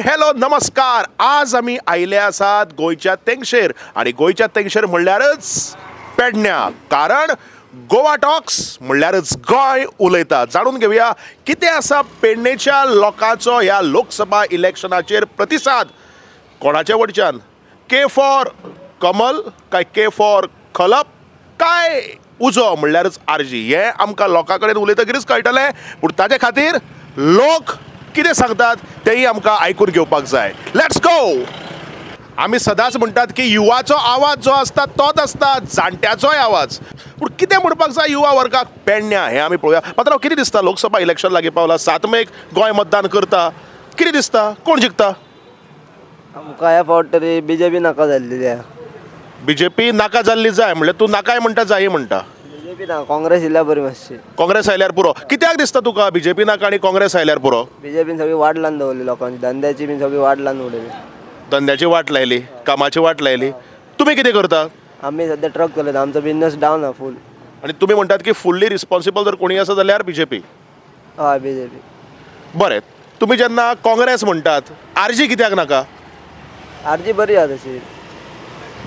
Hello नमस्कार. आज आमी आयले आसात गोंयच्या तेंगशेर आनी गोंयच्या तेंगशेर म्हणल्यारच पेडण्या, कारण गोवा टॉक्स म्हणल्यारच गोंय उलयता. जाणून घेवया कितें आसा पेडणेच्या लोकांचो ह्या लोकसभा इलेक्शनाचेर प्रतिसाद. कोणाच्या वटच्यान, के फॉर कमल काय के फॉर खलप काय उजो म्हणल्यारच आरजी, हें आमकां लोकां कडेन उलयतकीरच कळटलें. पूण ताजे खातीर लोक कितें सांगतात तेंय आमकां आयकून घेवपाक जाय. Let's go. आमी सदांच म्हणटात की युवाचो आवाज जो आसता तोच आसता जाणट्याचोय आवाज. पूण कितें म्हणपाक जाय युवा वर्गाक पेडण्या हें आमी पळोवया. पात्रांव, कितें दिसता लोकसभा इलेक्शन लागीं पावला, 7 मेक गोंय मतदान करता, कितें दिसता कोण जिखता? आमकां ह्या फावट तरी बीजेपी नाका जाल्ली जाय. बीजेपी नाका जाल्ली जाय म्हणल्यार तूं नाकाय म्हणटा जाय म्हणटा? बीजेपी ना, काँग्रेस येयल्यार बरी मातशी. काँग्रेस आयल्यार पुरो. कित्याक दिसता तुका बीजेपी नाका आनी काँग्रेस आयल्यार पुरो? बीजेपीन सगळी वाट लावन दवरली लोकांची, धंद्याची बीन सगळी वाट लावन उडयली. धंद्याची वाट लायली, कामाची वाट लायली. तुमी कितें करता? आमी सद्या ट्रक चलयता, आमचो बिजनस डावन आहा फूल. आनी तुमी म्हणटात की फुल्ली रिस्पॉन्सिबल जर कोणी आसा जाल्यार बीजेपी? हय, बीजेपी. बरें, तुमी जेन्ना काँग्रेस म्हणटात, आरजी कित्याक नाका? आरजी बरी आहा तशी.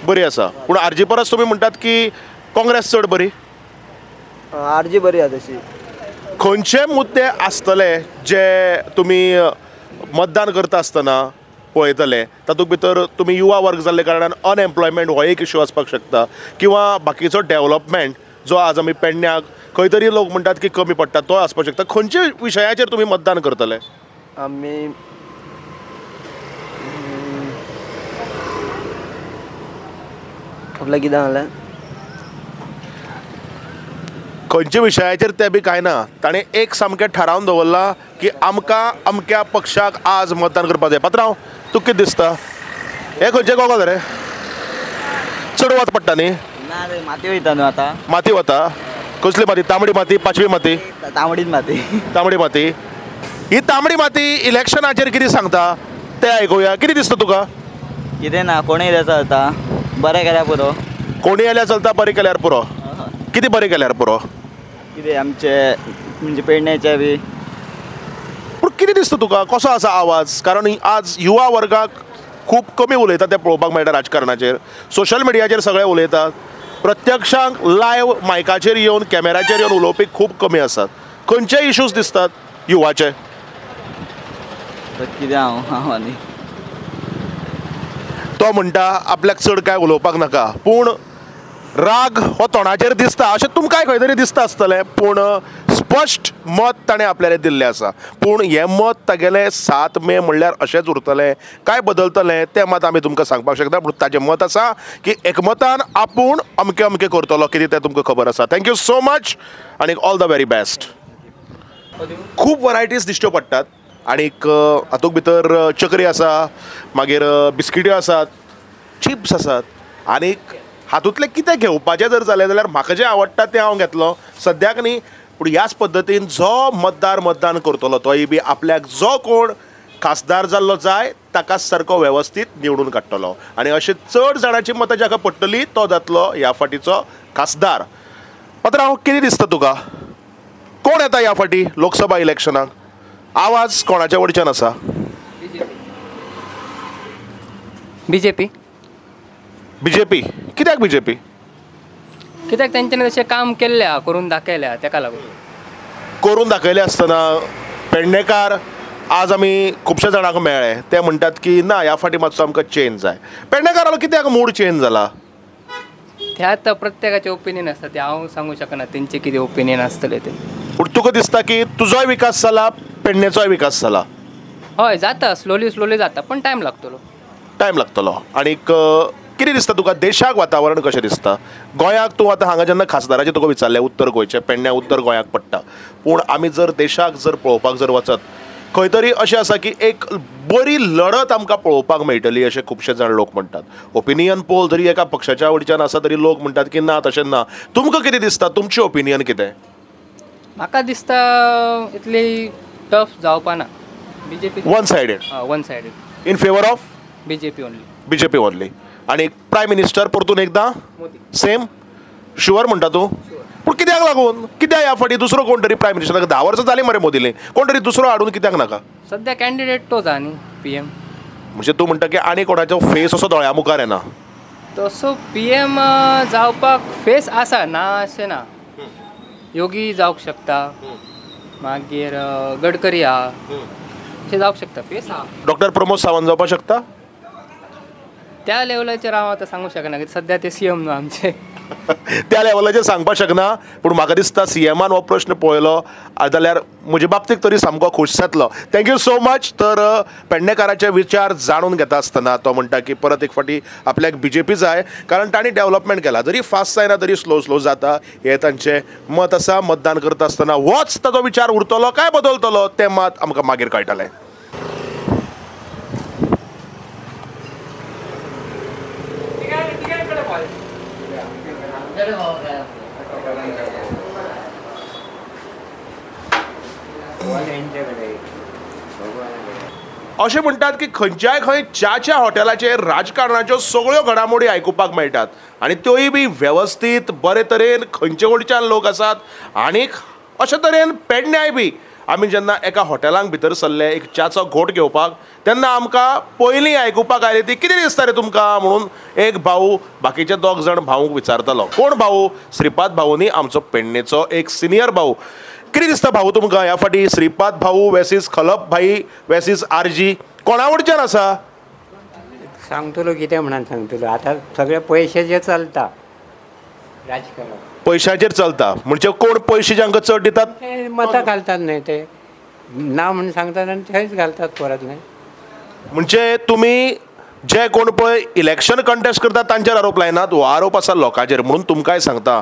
बरी आसा, पूण आरजी परस तुमी म्हणटात की काँग्रेस चड बरी? आरजी बरी आहा तशी. खंयचे मुद्दे आसतले जे तुमी मतदान करता आसतना पळयतले? तातूंत भितर तुमी युवा वर्ग जाल्ले कारणान अनएम्प्लॉयमेंट हो एक इशू आसपाक शकता, किंवा बाकीचो डेवलपमेंट जो आज आमी पेडण्याक खंय तरी लोक म्हणटात की कमी पडटा तो आसपाक शकता. खंयच्या विशयाचेर तुमी मतदान करतले? आमी आपल्या कितें सांगलें, खंयच्या विशयाचेर तें बी कांय ना, ताणें एक सामकें थारावन दवरलां की आमकां अमक्या पक्षाक आज मतदान करपाक जाय. पात्रांव, तुका कितें दिसता? हें खंयचें गोगोल रे? चड वत पडटा न्ही? ना रे, माती वयता न्हू आतां. माती वता? कसली माती? तांबडी माती, पाचवी माती? तांबडीच माती. तांबडी माती. ही तांबडी माती इलेक्शनाचेर कितें सांगता तें आयकुया. कितें दिसता तुका? कितें ना, कोणूय येयल्यार चलता, बरें केल्यार पुरो. कोणी येयल्यार चलता, बरें केल्यार पुरो. कितें बरें केल्यार पुरो? कितें आमचे म्हणजे पेडण्याचे बी. पूण कितें दिसता तुका, कसो आसा आवाज? कारण आज युवा वर्गाक खूब कमी उलयता तें पळोवपाक मेळटा राजकारणाचेर, सोशल मिडियाचेर सगळे उलयतात, प्रत्यक्षांक लायव्ह मायकाचेर येवन कॅमेराचेर येवन उलोवपी खूब कमी आसात. खंयचे इशूज दिसतात युवाचे? कितें हांव आनी तो म्हणटा आपल्याक चड कांय उलोवपाक नाका, पूण राग हो तोंडाचेर दिसता अशें तुमकांय खंय तरी दिसता आसतलें. पूण स्पश्ट मत ताणें आपल्यालें दिल्लें आसा. पूण हें मत तागेलें 7 मे म्हणल्यार अशेंच उरतलें काय बदलतलें तें मत आमी तुमकां सांगपाक शकता. पूण ताजें मत आसा की एकमतान आपूण अमकें अमकें करतलो, कितें तें तुमकां खबर आसा. Thank you so much आनी ऑल the very best. खूब वरायटीज दिश्ट्यो पडटात आनीक हातूंत भितर चकरी आसा, मागीर बिस्किट्यो आसात, चिप्स आसात, आनीक हातूंतलें कितें घेवपाचें जर जालें जाल्यार म्हाका जें आवडटा तें हांव घेतलो सद्याक न्ही. पूण ह्याच पद्दतीन जो मतदार मतदान करतलो तोय बी आपल्याक जो कोण खासदार जाल्लो जाय ताका सारको वेवस्थीत निवडून काडटलो आनी अशें चड जाणांची मतां जाका पडटली तो जातलो ह्या फाटीचो खासदार. पात्रांव, कितें दिसता तुका, कोण येता ह्या फाटी लोकसभा इलेक्शनाक? आवाज कोणाच्या वटच्यान आसा? बीजेपी. बीजेपी कित्याक? बीजेपी कित्याक तेंच्यांनी तशें काम केल्लें आहा, करून दाखयलें आहा, तेका लागून. करून दाखयलें आसतना पेडणेकार आज आमी खुबशे जाणांक मेळ्ळे, ते म्हणटात की ना ह्या फाटी मातसो आमकां चेंज जाय. पेडणेकारालो कित्याक मूड चेंज जाला? ते आतां प्रत्येकाचें ओपिनियन आसता, तें हांव सांगूंक शकना तेंचें कितें ओपिनियन आसतलें तें. पूण तुका दिसता की तुजोय विकास जाला, पेडणेचोय विकास जाला? हय, जाता, स्लोली स्लोली जाता, पण टायम लागतलो. टायम लागतलो. आनीक कितें दिसता तुका देशाक वातावरण कशें दिसता? गोंयाक तूं आतां हांगा जेन्ना खासदाराचें तुका विचारलें, उत्तर गोंयचें पेडण्या उत्तर गोंयाक पडटा, पूण आमी जर देशाक जर पळोवपाक जर वचत खंय तरी अशें आसा की एक बरी लढत आमकां पळोवपाक मेळटली अशें खुबशे जाण लोक म्हणटात. ओपिनियन पोल जरी एका पक्षाच्या वटच्यान आसा तरी लोक म्हणटात की ना तशें ना. तुमकां कितें दिसता, तुमचें ओपिनियन कितें? म्हाका दिसता इतली टफ जावपा ना. BJP one sided. One sided in favour of BJP only. BJP only. आनी प्रायम मिनिस्टर परतून एकदां मोदी. सेम शुअर म्हणटा तूं? पूण कित्याक लागून, कित्याक ह्या फाटी दुसरो कोण तरी प्रायम मिनिस्टर? 10 वर्सां जालीं मरे मोदीली, कोण तरी दुसरो हाडून कित्याक नाका? सध्या कॅन्डिडेट तोच आहा न्ही पी एम. म्हणजे तूं म्हणटा की आनी कोणाचो फेस असो दोळ्या मुखार येना? तसो पी एम जावपाक फेस आसा, ना अशें ना. योगी जावंक शकता, मागीर गडकरी आहा, अशें जावंक शकता, फेस आहा. डॉक्टर प्रमोद सावंत जावपाक शकता? त्या लेवलाचेर हांव आतां सांगूंक शकना, कित्याक सद्या ते सी एम न्हू आमचे. त्या लेवलाचेर सांगपाक शकना, पूण म्हाका दिसता सी एमान हो प्रश्न पळयलो जाल्यार म्हजे बाबतींत तरी सामको खूश जातलो. Thank you so much. तर पेडणेकाराचे विचार जाणून घेता आसतना तो म्हणटा की परत एक फावटी आपल्याक बी जे पी जाय, कारण तांणी डेवलपमेंट केला, जरी फास्ट जायना तरी स्लो स्लो जाता, हें तांचें मत आसा. मतदान करता आसतना होच ताचो विचार उरतलो काय बदलतलो तें मत आमकां मागीर कळटलें. अशें म्हणटात की खंयच्याय खंय च्याच्या हॉटेलाचेर राजकारणाच्यो सगळ्यो घडामोडी आयकुपाक मेळटात आनी त्योय बी वेवस्थीत बरे तरेन खंयचे वटच्यान लोक आसात. आनीक अशे तरेन पेडण्याय बी आमी जेन्ना एका हॉटेलांक भितर सरले एक च्याचो घोट घेवपाक तेन्ना आमकां पयलीं आयकुपाक आयलें ती कितें दिसता रे तुमकां म्हणून एक भाऊ बाकीचे दोग जाण भाऊंक विचारतालो. कोण भाऊ? श्रीपाद भाऊ न्ही, आमचो पेडणेचो एक सिनियर भाऊ. कितें दिसता भाऊ तुमकां ह्या फाटी श्रीपाद भाऊ वेसीस खलप भाई वेसीस आर जी कोणा वटच्यान आसा? सांगतलो कितें म्हणून सांगतलो, आतां सगळे पयशे चलता राजकारण, पयशाचेर चलता. म्हणजे कोण पयशे जांकां चड दितात ते मतां घालतात न्हय, ते ना म्हणून सांगतात आनी थंयच घालतात परत न्हय. म्हणजे तुमी जे कोण पळय इलेक्शन कंटेस्ट करतात तांचेर आरोप लायनात, हो आरोप आसा लोकांचेर. म्हणून तुमकांय सांगता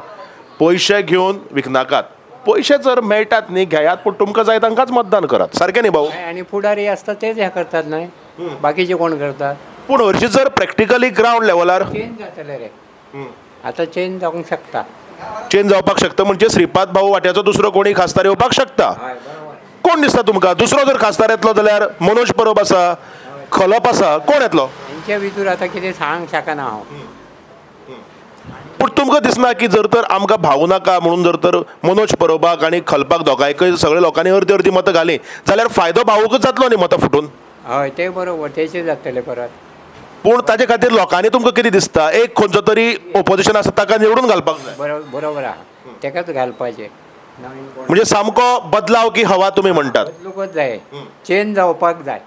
पयशे घेवन विकनाकात, पयशे जर मेळटात न्ही घेयात, पूण तुमकां जाय तांकांच मतदान करात. सारकें न्ही भाऊ? आनी फुडारी आसता तेच हें करतात न्हय, बाकीचे कोण करतात? पूण हरशीं जर प्रॅक्टिकली ग्रावंड लेवलार चेंज जातले रे, आतां चेंज जावंक शकता. चेंज जावपाक शकता म्हणजे श्रीपाद भाऊ वाट्याचो दुसरो कोणी खासदार येवपाक शकता. कोण दिसता तुमकां दुसरो जर खासदार येतलो जाल्यार? मनोज परब आसा, खलप आसा, कोण येतलो? हेंच्या भितर आतां कितें सांगूंक शकना हांव. पूण तुमकां दिसना की जर तर आमकां भाऊ नाका म्हणून जर तर मनोज परबाक आनी खलपाक दोगांयकय सगळे लोकांनी अर्दी अर्दी मतां घालीं जाल्यार फायदो भाऊकच जातलो न्ही मतां फुटून? हय तें बरोबर, तेचें जातलें परत. पूण ताजे खातीर लोकांनी तुमकां कितें दिसता एक खंयचो तरी ओपोजिशन आसा ताका निवडून घालपाक जाय? बरोबर आहा, तेकाच घालपाचें. म्हणजे सामको बदलाव की हवा तुमी म्हणटात? बदलूंकच जाय, चेंज जावपाक जाय.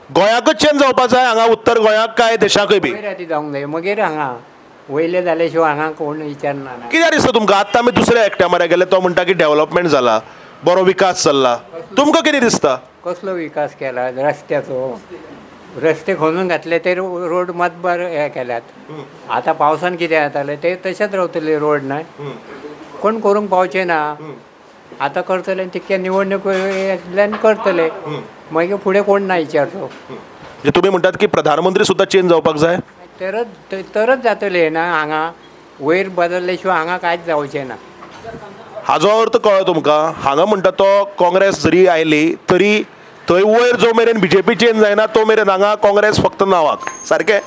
गोंयाकच चेंज जावपाक जाय हांगा उत्तर गोंयाक काय देशाकय बी? वयर जावंक जाय, मागीर हांगा वयले जाले शिवाय हांगा कोण विचारना. कित्याक दिसता तुमकां आत्तां आमी दुसऱ्या एकट्या मऱ्या गेले तो म्हणटा की डेवलपमेंट जाला, बरो विकास चल्ला, तुमकां कितें दिसता? कसलो विकास केला? रस्त्याचो, रस्ते खणून घातले ते रोड मात बरे हे केल्यात. आतां पावसान कितें जातालें ते तशेंच रावतले रोड न्हय, कोण करूंक पावचे ना. आतां करतले तितके निवडणुकेंतल्यान करतले, मागीर फुडें कोण ना विचारचो. तुमी म्हणटात की प्रधानमंत्री सुद्दां चेंज जावपाक जाय? तरच जातलें ना, हांगा वयर बदलले शिवाय हांगा कांयच जावचें ना. हाजो अर्थ कळ्ळो तुमकां? हांगा म्हणटा तो काँग्रेस जरी आयली तरी थंय वयर जो मेरेन बीजेपी चेंज जायना तो मेरेन हांगा काँग्रेस फक्त नांवाक. सारकें?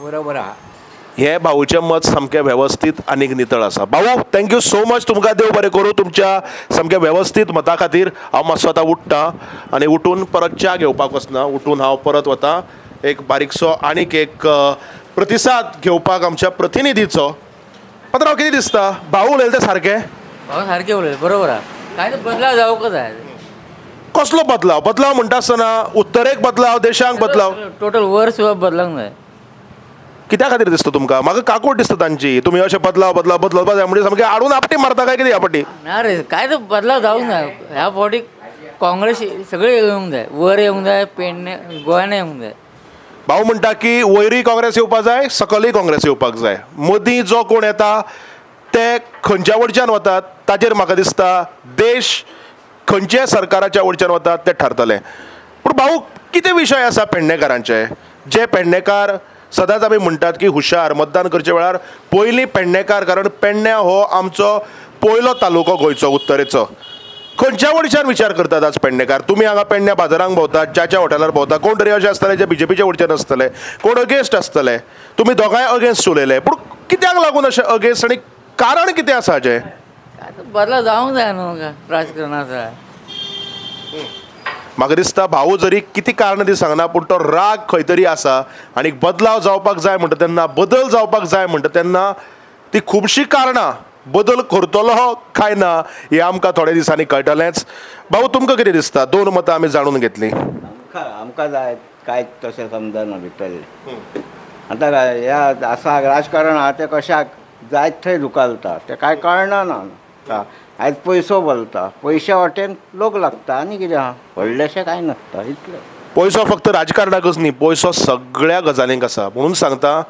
बरोबर आहा. हें भाऊचें मत सामकें वेवस्थीत आनीक नितळ आसा. भाऊ thank you so much, तुमकां देव बरें करूं तुमच्या सामक्या वेवस्थीत मता खातीर. हांव मातसो आतां उठ्ठा आनी उठून परत च्या घेवपाक वचना, उठून हांव परत वता एक बारीकसो आनीक एक प्रतिसाद घेवपाक आमच्या प्रतिनिधीचो. पात्रांव कितें दिसता भाऊ उलयले तें सारकें? भाऊ सारकें उलयलें, बरोबर आहा. कांय बदलाव जावंकच जाय. कसलो बदलाव? बदलाव म्हणटा आसतना उत्तरेक बदलाव, देशांक बदलाव, टोटल वर सुद्दां बदलावंक जाय. कित्या खातीर दिसता तुमकां? म्हाका काकूट दिसता तांची, तुमी अशें बदलाव बदलाव बदलवपाक जाय म्हणजे सामकें आडून आपटी मारता काय कितें ह्या फाटी? ना रे, कांय तर बदलाव जावंक जाय ह्या फावटी. काँग्रेस सगळें येवंक जाय, वर येवंक जाय, पेडणे गोंयान येवंक जाय. भाऊ म्हणटा की वयरूय काँग्रेस येवपाक जाय, सकलूय काँग्रेस येवपाक जाय. मदीं जो कोण येता ते खंयच्या वटच्यान वतात ताचेर म्हाका दिसता देश खंयच्या सरकाराच्या वटच्यान वतात तें थारतलें. पूण भाऊ कितें विशय आसा पेडणेकारांचे? जे पेडणेकार सदांच आमी म्हणटात की हुशार, मतदान करचे वेळार पयलीं पेडणेकार, कारण पेडण्या हो आमचो पयलो तालुको गोंयचो उत्तरेचो. खंयच्या वटच्यान विचार करतात आज पेडणेकार? तुमी हांगा पेडण्या बाजारांक भोंवतात, च्याच्या हॉटेलार भोंवता, कोण तरी अशें आसतले जे बीजेपीच्या वटच्यान आसतले, कोण अगेन्स्ट आसतले. तुमी दोगांय अगेन्स्ट उलयले, पूण कित्याक लागून अशें अगेन्स्ट आनी कारण कितें आसा हाजें? बदलाव जावंक जाय न्हू राजकारणाचा. म्हाका दिसता भाऊ जरी कितें कारणां ती सांगना पूण तो राग खंय तरी आसा आनी बदलाव जावपाक जाय म्हणटा तेन्ना, बदल जावपाक जाय म्हणटा तेन्ना ती खुबशीं कारणां बदल करतलो काय ना हें आमकां थोड्या दिसांनी कळटलेंच. भाऊ तुमकां कितें दिसता? दोन मतां आमी जाणून घेतलीं. आमकां जाय काय तशें समजना भितरलें. आतां ह्या आसा राजकारण आहा तें कशाक जायत थंय धुकालता तें कांय कळना ना. आयज पयसो बलता, पयशा वाटेन लोक लागता आनी कितें आहा व्हडलेशें कांय नासता इतलें. पयसो फक्त राजकारणाकच न्ही, पयसो सगळ्या गजालींक आसा. म्हणून सांगता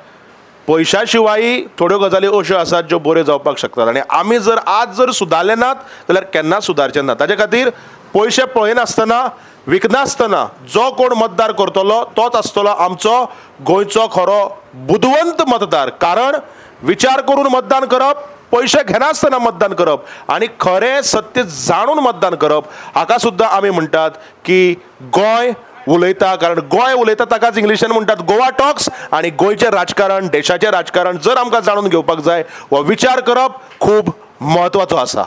पयशा शिवाय थोड्यो गजाली अश्यो आसात ज्यो बऱ्यो जावपाक शकतात आनी आमी जर आज जर सुदारले नात जाल्यार केन्नाच सुदारचे ना. ताजे खातीर पयशे पळयनासतना विकनासतना जो कोण मतदार करतलो तोच आसतलो आमचो गोंयचो खरो बुदवंत मतदार. कारण विचार करून मतदान करप, पयशे घेनासतना मतदान करप आनी खरें सत्य जाणून मतदान करप हाका सुद्दां आमी म्हणटात की गोंय उलयता. कारण गोंय उलयता ताकाच इंग्लिशान म्हणटात गोवा टॉक्स. आनी गोंयचें राजकारण, देशाचें राजकारण जर आमकां जाणून घेवपाक जाय हो विचार करप खूब म्हत्वाचो आसा.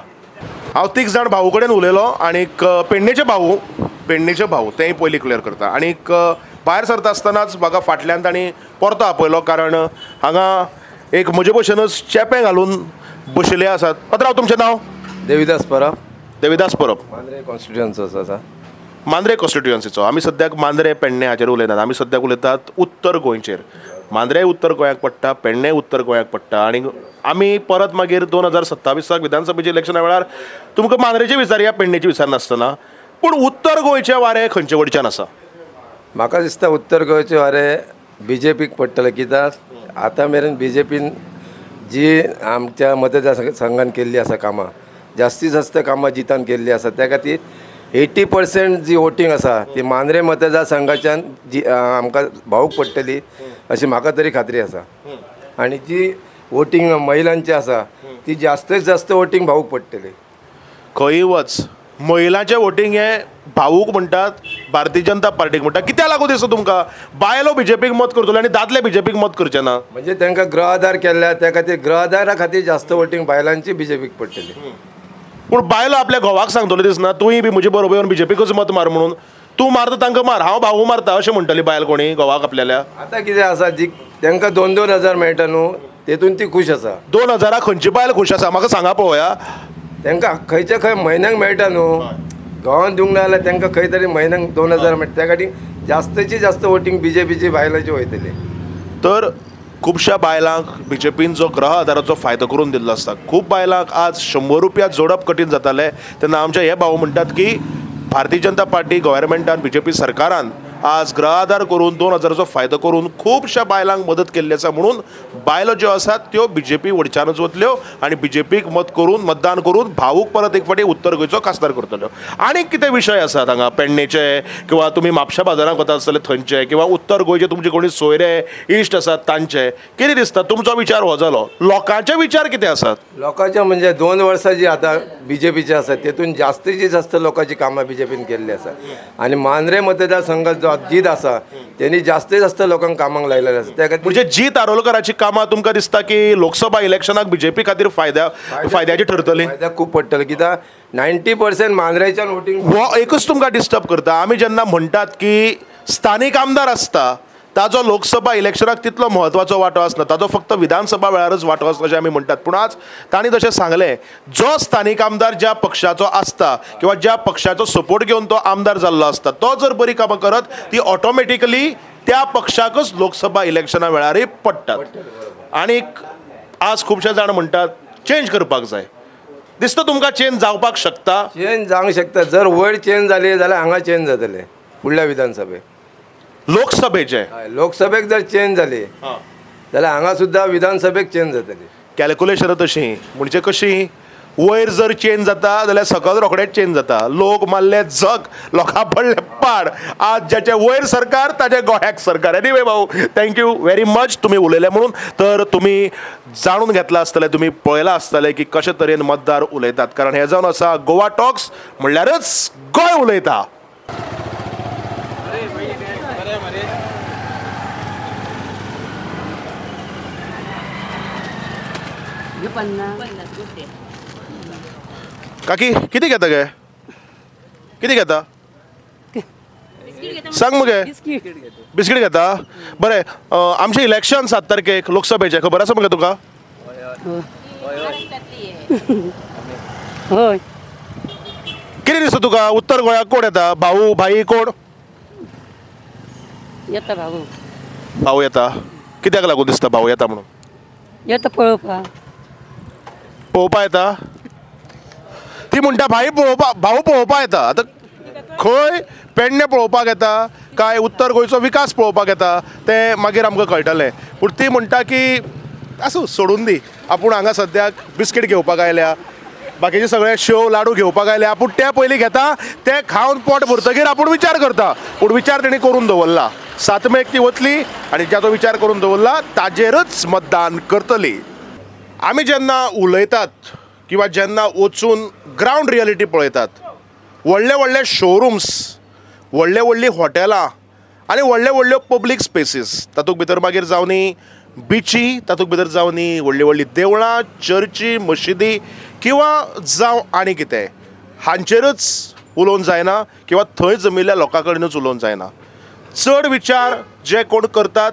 हांव तीग जाण भाऊ कडेन उलयलो आनीक पेडणेचे भाऊ तेंय पयलीं क्लियर करता. आनीक भायर सरता आसतनाच म्हाका फाटल्यान तांणी परतो आपयलो कारण हांगा एक म्हजे भशेनच चेपें घालून बशिल्ले आसात. पात्रांव तुमचें नांव? देविदास परब. देविदास परब, मांद्रे कॉन्स्टिट्युएन्सीचो आसा. मांद्रे कॉन्स्टिट्युएन्सीचो. आमी सद्याक मांद्रे पेडणे हाचेर उलयनात, आमी सद्याक उलयतात उत्तर गोंयचेर. मांद्रे उत्तर गोंयाक पडटा, पेडणे उत्तर गोंयाक पडटा. आनी आमी परत मागीर 2027 विधानसभेच्या इलेक्शना वेळार तुमकां मांद्रेचे विचारया, पेडणेचे विचारनासतना, पूण उत्तर गोंयचे वारें खंयचे वटच्यान आसा? म्हाका दिसता उत्तर गोंयचे वारें बीजेपीक पडटलें. कित्याक आतां मेरेन बीजेपीन जी आमच्या मतदार संघान केल्ली आसा कामां, जास्तीत जास्त कामां जितान केल्ली आसा, त्या खातीर 80% जी वोटींग आसा ती मांद्रे मतदारसंघाच्यान जी आमकां भाऊक पडटली अशी म्हाका तरी खात्री आसा. आनी जी वोटींग महिलांची आसा ती जास्तीत जास्त वोटींग भाऊक पडटली. खंय वच महिलांचें वोटींग हें भाऊक म्हणटात, भारतीय जनता पार्टीक म्हणटात. कित्याक लागून दिसता तुमकां बायलो बीजेपीक मत करतल्यो आनी दादले बीजेपीक मत करचे ना? म्हणजे तांकां गृह आधार केल्ल्या त्या खातीर गृह आधारा खातीर जास्त वोटींग बायलांची बीजेपीक पडटली. पूण बायलो आपल्या घोवाक सांगतलो दिसना तूंय बी म्हजे बरोबर येवन बीजेपीकूच मत मार म्हणून, तूं मारता तांकां मार, हांव भाऊ मारता अशें म्हणटली बायल कोणी घोवाक आपल्याल्या? आतां कितें आसा जी तांकां 2-2 हजार मेळटा न्हू तेतून ती खूश आसा. 2000 खंयची बायल खूश आसा म्हाका सांगा पळोवया. तांकां खंयच्या खंय म्हयन्याक मेळटा न्हू, गांवांत दिवंक ना जाल्यार तांकां खंय तरी म्हयन्याक 2000 मेळटा, त्या खातीर जास्तची जास्त वोटींग बीजेपीची बायलांची वयतली. तर खुबश्या बायलांक बीजेपीन जो गृह आधाराचो फायदो करून दिल्लो आसता, खूब बायलांक आज 100 रुपया जोडप कठीण जातालें तेन्ना आमचे हे भाऊ म्हणटात की भारतीय जनता पार्टी गव्हर्मेंटान बीजेपी सरकारान आज गृह आधार करून 2000चो फायदो करून खुबश्या बायलांक मदत केल्ली आसा. म्हणून बायलो ज्यो आसात त्यो बीजेपी वडच्यानूच वतल्यो आनी बीजेपीक मत करून मतदान करून भाऊक परत एक फावटी उत्तर गोंयचो खासदार करतल्यो. आनी कितें विशय आसात हांगा पेडणेचे किंवा तुमी म्हापशा बाजारांत वता आसतले थंयचे किंवा उत्तर गोंयचे तुमचे कोणी सोयरे इश्ट आसात तांचे कितें दिसता? तुमचो विचार हो जालो, लोकांचे विचार कितें आसात? लोकांचे म्हणजे 2 वर्सां जी आतां बीजेपीचे आसा तेतून जास्तीची जास्त लोकांची कामां बीजेपीन केल्ली आसा आनी मांद्रे मतदारसंघात जो जीत आसा त्यांनी जास्तीत जास्त लोकांक कामाक लायलेले आसा. त्या खातीर म्हणजे जीत आरोलकराची कामां तुमकां दिसता की लोकसभा इलेक्शनाक बीजेपी खातीर फायद्याची ठरतली? फायद्याक खूब पडटलें कित्याक 90% मांद्रेच्यान वोटींग हो एकूच तुमकां डिस्टर्ब करता. आमी जेन्ना म्हणटात की स्थानीक आमदार आसता ताजो लोकसभा इलेक्शनाक तितलो म्हत्वाचो वांटो आसना, ताजो फक्त विधानसभा वेळारच वांटो आसता अशें आमी म्हणटात. पूण आज तांणी जशें सांगलें जो स्थानीक आमदार ज्या पक्षाचो आसता किंवा ज्या पक्षाचो सपोर्ट घेवन तो आमदार जाल्लो आसता तो जर बरी कामां करत ती ऑटोमॅटिकली त्या पक्षाकच लोकसभा इलेक्शना वेळारय पडटात. आनीक आज खुबशे जाण म्हणटात चेंज करपाक जाय, दिसता तुमकां चेंज जावपाक शकता? चेंज जावंक शकता, जर वयर चेंज जाली जाल्यार हांगा चेंज जातलें फुडल्या विधानसभेक. लोकसभेचे लोकसभेक जर चेंज जाली जाल्यार हांगा सुद्दां विधानसभेक चेंज जातली. कॅल्क्युलेशन तशी म्हणजे कशी वयर जर चेंज जाता जाल्यार सकयल रोखडेच चेंज जाता. लोक मारले जग, लोकां पडले पाड. आज ज्याचे वयर सरकार ताजे गोंयाक सरकार. एनिवे भाऊ thank you very much तुमी उलयले म्हणून. तर तुमी जाणून घेतलां आसतलें, तुमी पळयलां आसतलें की कशे तरेन मतदार उलयतात, कारण हें जावन आसा गोवा टॉक्स म्हणल्यारच गोंय उलयता. काकी किती घेता गे? किती घेता? सांग मगे. बिस्कीट घेता. बरें, आमचें इलेक्शन 7 तारखेक लोकसभेचें, खबर आसा मगे तुका? हय. कितें दिसता तुका उत्तर गोंयाक कोण येता? भाऊ भाई कोण येता? भाऊ भाऊ येता. कित्याक लागून दिसता भाऊ येता म्हणून? येता पळोवपाक. पळोवपा येता. ती म्हणटा भाई पळोवपा, भाऊ पळोवपा येता. आतां खंय पेडणे पळोवपाक येता काय उत्तर गोंयचो विकास पळोवपाक येता तें मागीर आमकां कळटलें. पूण ती म्हणटा की आसूं सोडून दी, आपूण हांगा सद्याक बिस्कीट घेवपाक आयल्या, बाकीचे सगळे शेव लाडू घेवपाक आयल्या, आपूण ते पयलीं घेता, ते खावन पोट भरतकीर आपूण विचार करता. पूण विचार तेणी करून दवरला. 7 मेक ती वतली आनी ज्याचो विचार करून दवरला ताजेरच मतदान करतली. आमी जेन्ना उलयतात किंवा जेन्ना वचून ग्रावंड रियलिटी पळयतात, व्हडले व्हडले शोरूम्स, व्हडले व्हडलीं हॉटेलां आनी व्हडले व्हडल्यो पब्लीक स्पेसीस, तातूंत भितर मागीर जावनी बिची, तातूंत भितर जावनी व्हडली व्हडली देवळां, चर्ची, मशिदी किंवा जावं आनी कितें, हांचेरच उलोवन जायना किंवा थंय जमिल्ल्या लोकां कडेनूच उलोवन जायना. चड विचार जे कोण करतात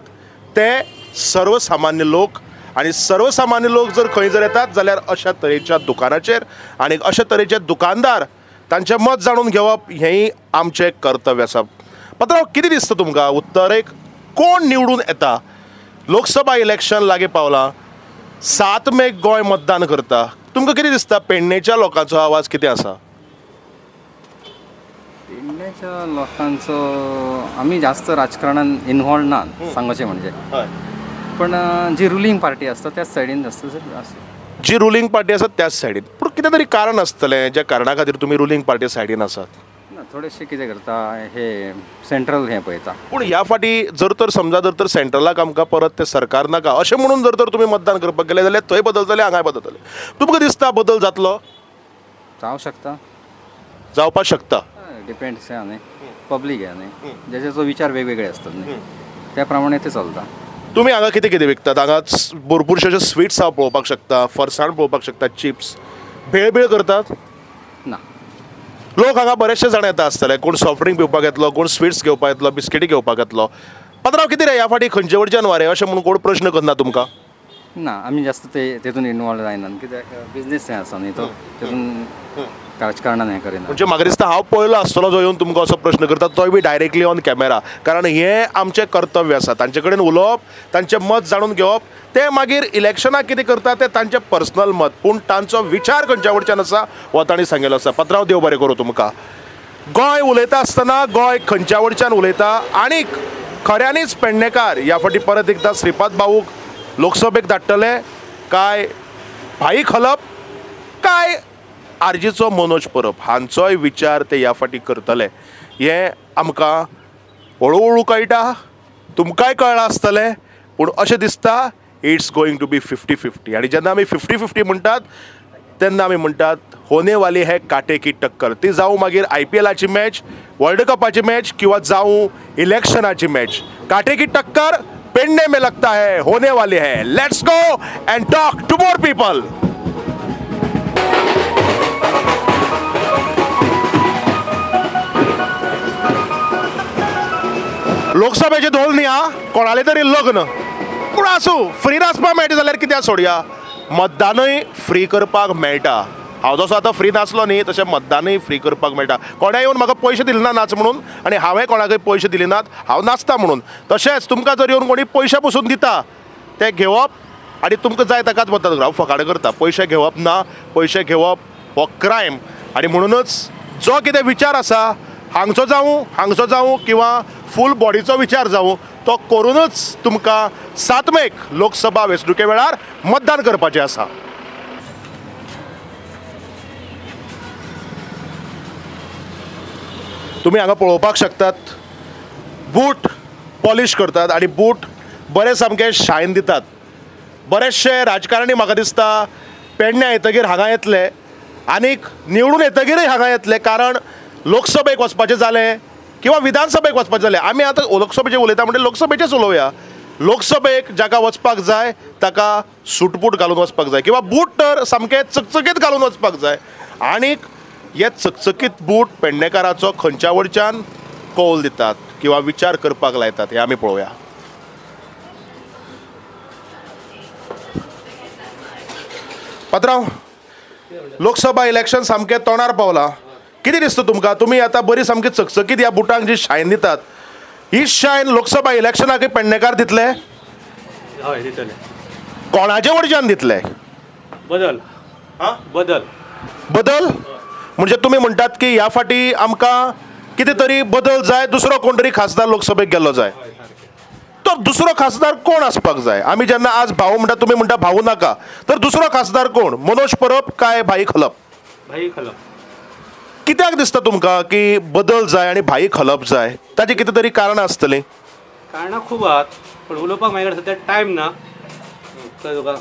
ते सर्वसामान्य लोक, आनी सर्वसामान्य लोक जर खंय जर येतात जाल्यार अशा तरेच्या दुकानाचेर आनी अशा तरेचे दुकानदार तांचें मत जाणून घेवप हेंय आमचें कर्तव्य आसा. पात्रांव, कितें दिसता तुमकां उत्तरेक कोण निवडून येता? लोकसभा इलेक्शन लागीं पावलां, 7 मेक गोंय मतदान करता, तुमकां कितें दिसता पेडणेच्या लोकांचो आवाज कितें आसा? पेडणेच्या लोकांचो आमी जास्त राजकारणान इनवॉल्व ना सांगचें म्हणजे, पण जी रुलींग पार्टी आसता त्याच सायडीन जास्त आसता. जी रुलींग पार्टी आसा त्याच सायडीन, पूण कितें तरी कारण आसतलें ज्या कारणा खातीर तुमी रुलींग पार्टी सायडीन आसात. ना, थोडेशे कितें करता हे सेंट्रल हें पळयता. पूण ह्या फाटी जर तर समजा जर तर सेंट्रलाक आमकां परत तें सरकार नाका अशें म्हणून जर तर तुमी मतदान करपाक गेले जाल्यार थंय बदलतले, हांगाय बदलतले. तुमकां दिसता बदल जातलो? जावं शकता, जावपाक शकता. डिपेंड्स आहा न्ही, पब्लीक आहा न्ही, जेचो विचार वेगवेगळे आसतात न्ही, त्या प्रमाणे ते चलता. तुमी हांगा कितें कितें विकतात? हांगा भरपूरशे अशे स्विट्स हांव पळोवपाक शकता, फरसाण पळोवपाक शकता, चिप्स, भेळ बीळ करतात ना? लोक हांगा बरेचशे जाण येता आसतले, कोण सॉफ्ट ड्रिंक पिवपाक येतलो, कोण स्विट्स घेवपाक येतलो, बिस्किटी घेवपाक येतलो. पात्रांव, कितें रे ह्या फाटी खंयचे वटच्यान वारें अशें म्हणून कोण प्रश्न करना तुमकां? ना, आमी जास्त ते तेतून इनवॉल्व जायना, कित्याक बिजनेस हें आसा न्ही तो, तेतून राजकारणान हें करिना. म्हणजे म्हाका दिसता हांव पयलो आसतलो जो येवन तुमकां असो प्रश्न करता, तोय बी डायरेक्टली ऑन कॅमेरा, कारण हें आमचें कर्तव्य आसा, तांचे कडेन उलोवप, तांचें मत जाणून घेवप. ते मागीर इलेक्शनाक कितें करता तें तांचें पर्सनल मत, पूण तांचो विचार खंयच्या वटच्यान आसा हो तांणी सांगिल्लो आसा. पात्रांव, देव बरें करूं तुमकां. गोंय उलयता आसतना गोंय खंयच्या वटच्यान उलयता आनीक खऱ्यांनीच पेडणेकार ह्या फाटी परत एकदां श्रीपाद भाऊक लोकसभेक धाडटले काय भाई खलप काय आरजीचो मनोज परब हांचोय विचार ते ह्या फाटी करतले हें आमकां हळू हळू कळटा, तुमकांय कळ्ळां आसतलें. पूण अशें दिसता it's going to be 50-50. आनी जेन्ना आमी 50-50 म्हणटात तेन्ना आमी म्हणटात होने वाली है काटे की टक्कर. ती जावं मागीर IPLाची मॅच, वर्ल्ड कपाची मॅच किंवा जावं इलेक्शनाची मॅच, काटे की टक्कर पेडणे में लगता है, होने वाली है. Let's go and talk to more people. लोकसभेचे धोल न्ही आ, कोणाले तरी लग्न, पूण आसूं, फ्री नाचपाक मेळटा जाल्यार कित्याक सोडया, मतदानूय फ्री करपाक मेळटा. हांव जसो आतां फ्री नाचलो न्ही तशें मतदानूय फ्री करपाक मेळटा. कोणें येवन म्हाका पयशे दिले ना नाच म्हणून आनी हांवें कोणाकय पयशे दिले नात हांव नाचता म्हणून. तशेंच तुमकां जर येवन कोणी पयशे पसून दिता ते घेवप आनी तुमकां जाय ताकाच मतदान करप. हांव फकाणां करता, पयशे घेवप ना, पयशे घेवप हो क्रायम. आनी म्हणूनच जो कितें विचार आसा हांगचो जावं हांगचो जावं किंवा फूल बॉडीचो विचार जावं तो करूनच तुमकां 7 मेक लोकसभा वेंचणुके वेळार मतदान करपाचें आसा. तुमी हांगा पळोवपाक शकतात बूट पॉलिश करतात आनी बूट बरे सामके शायन दितात. बरेचशे राजकारणी म्हाका दिसता पेडण्या येतगीर हांगा येतले आनीक निवडून येतगीरय हांगा येतले, कारण लोकसभेक वचपाचें जालें किंवा विधानसभेक वचपाचें जालें. आमी आतां लोकसभेचें उलयता म्हणजे लोकसभेचेंच उलोवया. लोकसभेक जाका वचपाक जाय ताका सूटबूट घालून वचपाक जाय किंवा बूट तर सामके चकचकीत घालून वचपाक जाय. आनीक हे चकचकीत बूट पेडणेकाराचो खंयच्या वटच्यान कौल दितात. किंवा विचार करपाक लायतात हें आमी पळोवया. पात्रांव, लोकसभा इलेक्शन सामकें तोंडार पावलां, कितें दिसता तुमकां? तुमी आतां बरी सामकी चकचकीत ह्या बुटांक जी शायन दितात, ही शायन लोकसभा इलेक्शनाकय पेडणेकार दितले? हय दितले. कोणाचे वटच्यान दितले? बदल. बदल बदल म्हणजे तुमी म्हणटात की ह्या फाटी आमकां कितें तरी बदल जाय, दुसरो कोण तरी खासदार लोकसभेक गेल्लो जाय. तर दुसरो खासदार कोण आसपाक जाय? आमी जेन्ना आज भाऊ म्हणटा, तुमी म्हणटा भाऊ नाका, तर दुसरो खासदार कोण? मनोज परब काय भाई खलप? भाई खलप. कित्याक दिसता तुमकां की बदल जाय आनी भाई खलप जाय? ताचें कितें तरी कारणां आसतलीं. कारणां खूब आहात, पूण उलोवपाक म्हाजे कडेन सद्या टायम ना. तुका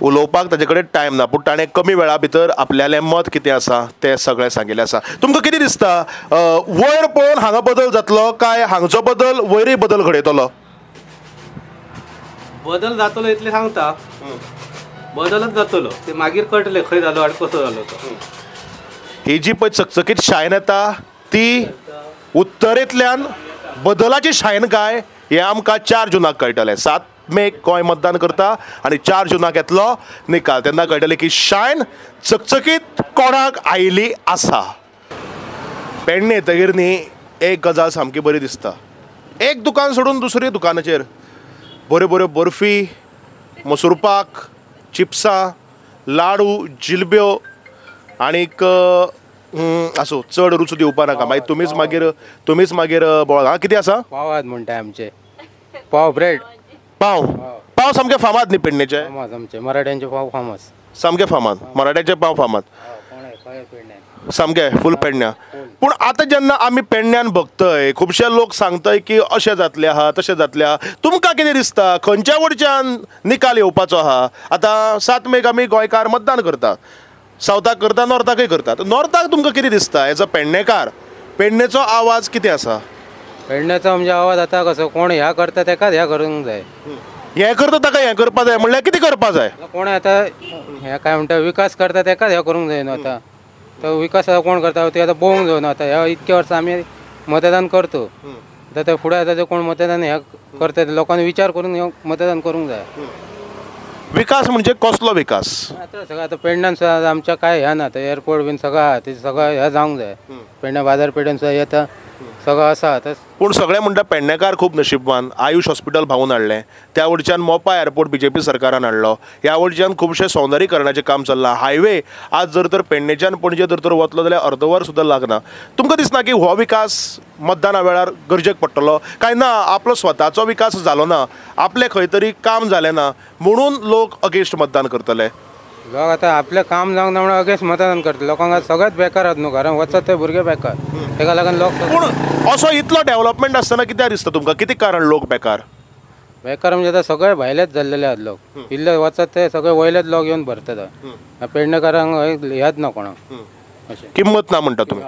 उलोवपाक ताजे कडेन टायम ना, पूण ताणें कमी वेळा भितर आपल्यालें मत कितें आसा तें सगळें सांगिल्लें आसा. तुमकां कितें दिसता, वयर पळोवन हांगा बदल जातलो काय हांगचो बदल वयरय बदल घडयतलो? बदल जातलो इतलें सांगता, बदलच जातलो, ते मागीर कळटलें खंय जालो आनी कसो जालो तो. ही जी पळय चकचकीत शायन येता ती उत्तरेंतल्यान बदलाची शायन काय हें आमकां 4 जुनाक कळटलें. 7 मेक गोंय मतदान करता आनी 4 जुनाक येतलो निकाल, तेन्ना कळटलें की शायन चकचकीत कोणाक आयिल्ली आसा. पेडणे येतगीर न्ही एक गजाल सामकी बरी दिसता, एक दुकान सोडून दुसरे दुकानाचेर बऱ्यो बऱ्यो बर्फी, मसूरपाक, चिप्सां, लाडू, जिलब्यो आनीक आसूं चड रुच दिवपा नाका, मागीर तुमीच मागीर बोळ. हां कितें आसा? पावात म्हणटा आमचे पाव, ब्रेड पाव. पाव सामके फामाद न्ही पेडणेचे? फामाद आमचे मराठ्यांचे पाव फामाद, सामके फामाद मराठ्याचे पाव फामाद सामके फूल पेडण्या. पूण आतां जेन्ना आमी पेडण्यान बघतय खुबशे लोक सांगतय की अशें जातलें आहा तशें जातलें आहा, तुमकां कितें दिसता खंयच्या वटच्यान निकाल येवपाचो आहा? आतां 7 मेक आमी गोंयकार मतदान करतात, सावथाक करता, नॉर्थाकय करतात. नॉर्थाक तुमकां कितें दिसता एज अ पेडणेकार, पेडणेचो आवाज कितें आसा? पेडण्याचो म्हणजे आवाज आतां कसो कोण ह्या करता तेकाच ह्या करूंक जाय, हें करता ताका हें करपा जाय म्हणल्यार कितें करपा जाय? कोण आतां हें काय म्हणटा विकास करता तेकाच हें करूंक जाय न्हू. आतां तो विकास कोण करता ते आतां पळोवंक जाय न्हू. आतां ह्या इतक्या वर्सां आमी मतदान करतो, आतां ते फुडें आतां ते कोण मतदान हें करता ते लोकांनी विचार करून हें मतदान करूंक जाय. विकास म्हणजे कसलो विकास? आतां सगळं आतां पेडण्यान सुद्दां आमच्या काय ह्या ना, आतां एअरपोर्ट बीन सगळं आहा, ते सगळं हें जावंक जाय. पेडण्या बाजारपेठेन सुद्दां येता सगळं आसा. पूण सगळे म्हणटा पेडणेकार खूब नशीबवान, आयुष हॉस्पिटल भावून हाडलें, त्या वटच्यान मोपा एअरपोर्ट बीजेपी सरकारान हाडलो, ह्या वटच्यान खुबशें सौंदर्यीकरणाचें काम चल्लां. हायवे आज जर तर पेडणेच्यान पणजे जर तर वतलो जाल्यार अर्द वर सुद्दां लागना. तुमकां दिसना की हो विकास मतदाना वेळार गरजेक पडटलो काय ना? आपलो स्वताचो विकास जालो ना, आपलें खंय तरी काम जालें ना म्हणून लोक अगेन्स्ट मतदान करतले? लोक आतां आपलें काम जावंक ना म्हणून अगेन्स्ट मतदान करतले. लोकांक सगळेच बेकार आहात न्हू, घरान वचत ते भुरगे बेकार, तेका लागून लोक. पूण असो इतलो डेव्हलपमेंट आसतना कित्याक दिसता तुमकां कितें कारण लोक बेकार? बेकार म्हणजे आतां सगळे भायलेच जाल्लेले आहात लोक, इल्ले वचत ते सगळे वयलेच लोक येवन भरतात. पेडणेकारांक ह्याच ना कोणाक अशें किंमत ना म्हणटा तुमी?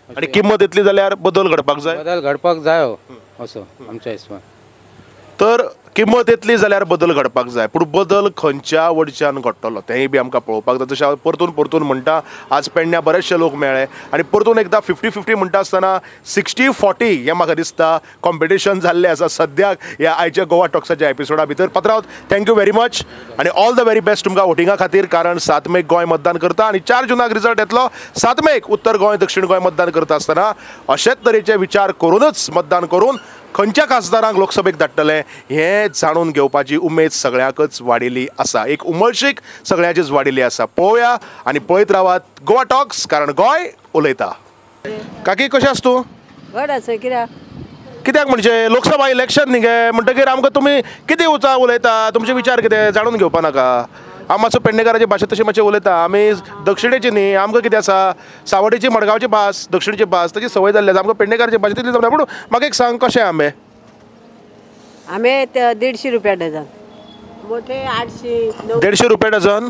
आनी किंमत येतली जाल्यार बदल घडपाक जाय? बदल घडपाक जाय हो असो आमच्या हिसपान. तर किंमत येतली जाल्यार बदल घडपाक जाय, पूण बदल खंयच्या वटच्यान घडटलो तेंय बी आमकां पळोवपाक जाय. जशें हांव परतून परतून म्हणटा, आज पेडण्या बरेचशे लोक मेळ्ळे आनी परतून एकदां 50-50 म्हणटा आसतना 60-40 हें म्हाका दिसता कॉम्पिटिशन जाल्लें आसा सद्याक ह्या आयच्या गोवा टॉक्साच्या एपिसोडा भितर. पात्रांव, thank you very much आनी ऑल the very best तुमकां वोटिंगा खातीर, कारण 7 मेक गोंय मतदान करता आनी 4 जुनाक रिजल्ट येतलो. 7 मेक उत्तर गोंय दक्षिण गोंय मतदान करता आसतना अशेच तरेचे विचार करूनच मतदान करून खंयच्या खासदारांक लोकसभेक धाडटले हें जाणून घेवपाची उमेद सगळ्यांकच वाडिल्ली आसा, एक उमळशीक सगळ्यांचीच वाडिल्ली आसा. पळोवया आनी पळयत रावात गोवा टॉक्स, कारण गोंय उलयता. काकी कशें आसा तूं? घट आसा. कित्याक कित्याक म्हणजे लोकसभा इलेक्शन न्ही गे, म्हणटकीर आमकां तुमी कितें उचा उलयता, तुमचे विचार कितें जाणून घेवपा नाका? हांव मातसो पेडणेकाराची भाशा तशी मातशी उलयता, आमी दक्षिणेची न्ही, आमकां कितें आसा सावडेची मडगांवची भास, दक्षिणेची भास ताची संवय जाल्ली आसा, आमकां पेडणेकाराची भाशा तितली जमना. पूण म्हाका एक सांग, कशें आंबे? आंबे 150 रुपया डझन, मोठे 800. 150 रुपया डझन,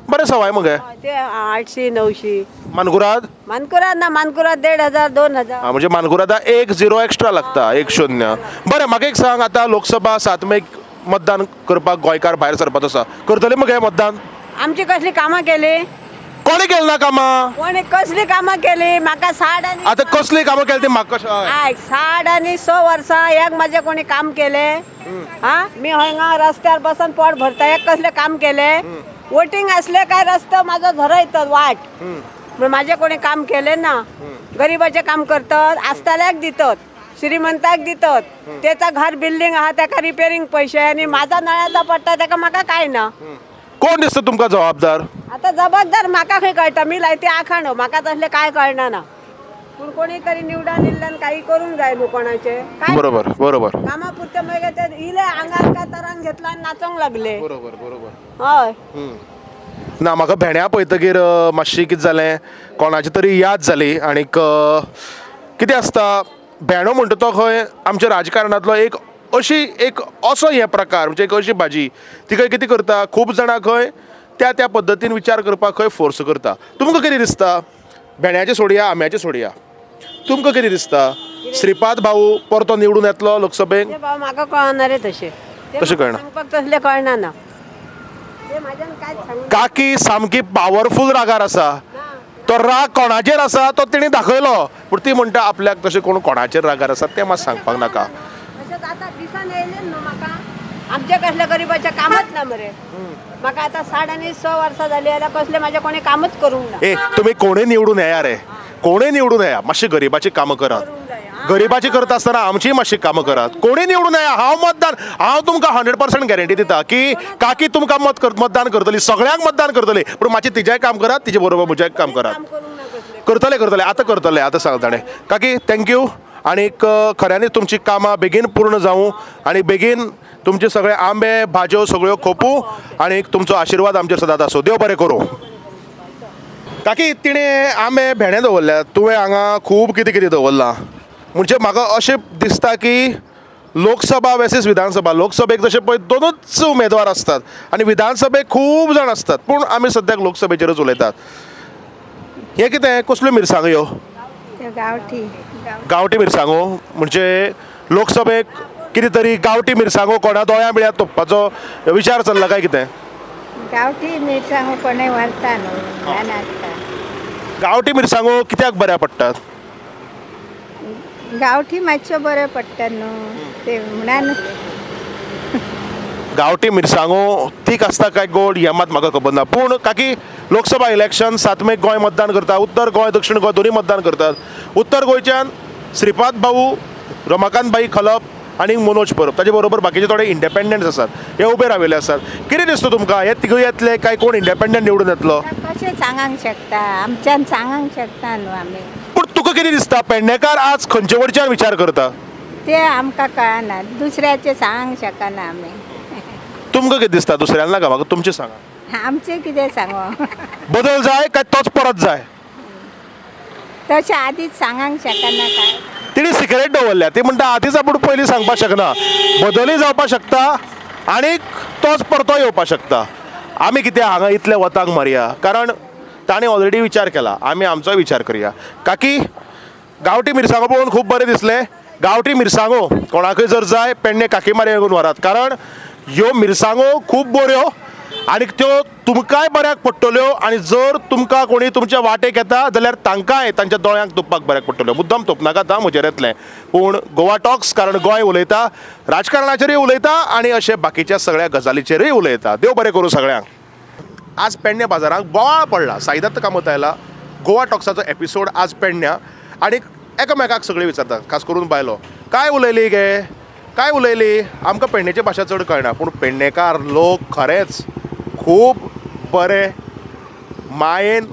बरें सवाय मगे ते 800-900. मानकुराद? मानकुराद ना, मानकुराद 1500 2000. म्हणजे मानकुरादा 1 0 एक्स्ट्रा लागता, 1 0. बरें म्हाका एक सांग, आतां लोकसभा 7 मेक मतदान करपाक गोंयकार भायर सरपाचो आसा, करतले मगे मतदान? आमची कसली कामां केली? कोणी केलं ना कामां? कोणी कसली कामां केली? म्हाका 60 आनी आतां कसली कामां केली ती म्हाका कशें? आयक, 60 आनी 6 वर्सां एक म्हाजें कोणी काम केलें? आं, मी हांगा रस्त्यार बसून पोट भरता, एक कसलें काम केलें? वोटींग आसलें काय रस्तो म्हाजो झरयतात वाट, म्हण म्हाजें कोणी काम केलें ना. गरिबाचें काम करतात, आसतल्याक दितात, श्रीमंताक दितात. तेचा घर बिल्डींग आहा ताका रिपेरींग पैशे, आनी म्हाजा नळ्याचा पडटा ताका म्हाका काय ना. कोण दिसता तुमकां जबाबदार? आतां जबाबदार म्हाका खंय कळटा? मी लायती आखाणो, म्हाका तसलें कांय कळना ना. पूण कोणी तरी निवडून इल्ल्यान काही करूंक जाय न्हू कोणाचें. बरोबर बरोबर. कामां पुरतें मागीर ते इले आंगार काय तरांग घेतला आनी नाचोंक लागले. बरोबर बरोबर. हय. ना म्हाका भेण्या पळयतकीर मातशी कितें जालें, कोणाची तरी याद जाली. आनीक कितें आसता, भेणो म्हणटा तो खंय आमच्या राजकारणांतलो एक अशी एक असो हे प्रकार, म्हणजे एक अशी भाजी ती खंय कितें करता, खूब जाणां खंय त्या त्या पद्दतीन विचार करपाक खंय फोर्स करता. तुमकां कितें दिसता? भेण्याचें सोडया, आंब्याचें सोडया, तुमकां कितें दिसता श्रीपाद भाऊ परतो निवडून येतलो लोकसभेक? म्हाका कळना रे तशें, तशें कळना, सांगपाक तसलें कळना ना. काकी सामकी पावरफूल रागार आसा, तो राग कोणाचेर आसा तो तिणें दाखयलो, पूण ती म्हणटा आपल्याक तशें कोण कोणाचेर रागार आसा तें मात सांगपाक नाका. आमच्या कसल्या गरिबाचें कामच ना मरे. म्हाका आतां 60 आनी 6 वर्सां जाली जाल्यार कसलें म्हाजें कोणी कामच करूंक ना. ए तुमी कोणूय निवडून येया रे, कोणूय निवडून येया, मातशी गरिबाची कामां करात. गरिबाची करता आसतना आमचीय मातशी कामां करात. कोणूय निवडून येया, हांव मतदान, हांव तुमकां 100% गॅरंटी दिता की काकी तुमकां मतदान करतली, सगळ्यांक मतदान करतली, पूण मातशें तिजेंय काम करात, तिजे बरोबर म्हजेंय काम करात. करतले करतले, आतां करतले, आतां सांगता ताणें. काकी thank you, आनीक खऱ्यांनीच तुमची कामां बेगीन पूर्ण जावूं आनी बेगीन तुमचे सगळे आंबे भाजयो सगळ्यो खोपूं आनी तुमचो आशिर्वाद आमचेर सदांच आसूं. देव बरें करूं. काकी तिणें आंबे भेणे दवरल्यात, तुवें हांगा खूब कितें कितें दवरलां, म्हणजे म्हाका अशें दिसता की लोकसभा वर्सीस विधानसभा, लोकसभेक जशें पळय दोनूच उमेदवार आसतात आनी विधानसभेक खूब जाण आसतात, पूण आमी सद्याक लोकसभेचेरूच उलयतात. हें कितें, कसल्यो मिरसांगो ह्यो? गांवठी. गांवठी मिरसांगो म्हणजे लोकसभेक कितें तरी गांवठी मिरसांगो कोणा दोळ्या बिळ्या तोपपाचो विचार चल्ला काय कितें? गांवठी मिरसांगो कोणूय व्हरता न्हू, आसता. गांवठी मिरसांगो कित्याक बऱ्या पडटात? गांवठी मातश्यो बऱ्यो पडटा न्हू ते म्हणून. गांवठी मिरसांगो तीख आसता काय गोड हें मात म्हाका खबर ना, पूण काकी लोकसभा इलेक्शन 7 मेक गोंय मतदान करता, उत्तर गोंय दक्षिण गोंय दोनूय मतदान करतात. उत्तर गोंयच्यान श्रीपाद भाऊ, रमाकांत भाई खलप आनी मनोज परब, ताजे बरोबर बाकीचे थोडे इंडिपेंडंट्स आसात, हे उबे राविल्ले आसात. कितें दिसता तुमकां, हे तिगूय येतले काय कोण इंडिपेंडंट निवडून येतलो? कशें सांगूंक शकता, आमच्यान सांगूंक शकता न्हू आमी. पूण तुका कितें दिसता पेडणेकार आज खंयचे वटच्यान विचार करता? ते आमकां कळना, दुसऱ्याचें सांगूंक शकना आमी. तुमकां कितें दिसता? दुसऱ्यान नाका, म्हाका तुमचें सांगा. आमचें कितें सांगू? बदल जाय काय तोच परत जाय? तशें आदींच सांगूंक शकना काय. तिणें सिगरेट दवरल्या, ती म्हणटा आदींच आपूण पयलीं सांगपाक शकना, बदलूय जावपाक शकता आनी तोच परतो येवपाक शकता. आमी कितें हांगा इतले वताक मारया, कारण ताणें ऑलरेडी विचार केला, आमी आमचोय विचार करया. काकी गांवठी मिरसांगो पळोवन खूब बरें दिसलें. गांवठी मिरसांगो कोणाकूय जर जाय पेडणे काकी मार्या येवन व्हरात, कारण ह्यो मिरसांगो खूब बऱ्यो आनी त्यो तुमकांय बऱ्याक पडटल्यो, आनी जर तुमकां कोणी तुमच्या वाटेक येता जाल्यार तांकांय तांच्या दोळ्यांक तोपपाक बऱ्याक पडटल्यो. मुद्दम तोपनाकात आं, म्हजेर येतलें, पूण गोवा टॉक्स कारण गोंय उलयता, राजकारणाचेरूय उलयता आनी अशें बाकीच्या सगळ्या गजालीचेरूय उलयता. देव बरें करूं सगळ्यांक. आज पेडणे बाजारांक बोवाळ पडला, साईदत्त कामत आयला, गोवा टॉक्साचो एपिसोड आज पेडण्या, आनी एकामेकाक सगळीं विचारतात, खास करून बायलो, काय उलयली गे, काय उलयली? आमकां पेडणेची भाशा चड कळना, पूण पेडणेकार लोक खरेंच खूब बरे मायेन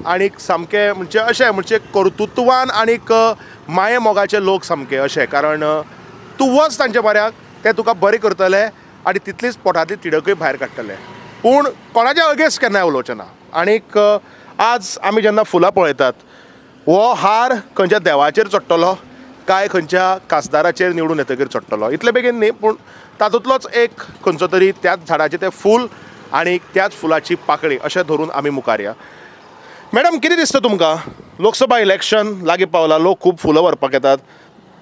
आनी सामके म्हणजे अशें म्हणजे कर्तृत्वान आनीक माये मोगाचे लोक सामके अशें, कारण तूं वच तांच्या बऱ्याक, ते तुका बरें करतले आनी तितलीच पोटांतली तिडकूय भायर काडटले, पूण कोणाच्या अगेन्स्ट केन्नाय उलोवचें ना. आनीक आज आमी जेन्ना फुलां पळयतात, हो हार खंयच्या देवाचेर चडटलो काय खंयच्या खासदाराचेर निवडून येतकीर चडटलो, इतले बेगीन न्ही, पूण तातूंतलोच एक खंयचो तरी त्याच झाडाचें तें फूल आनी त्याच फुलाची पाकळी अशें धरून आमी मुखार या. मॅडम कितें दिसता तुमकां, लोकसभा इलेक्शन लागीं पावलां, लोक खूब फुलां व्हरपाक येतात,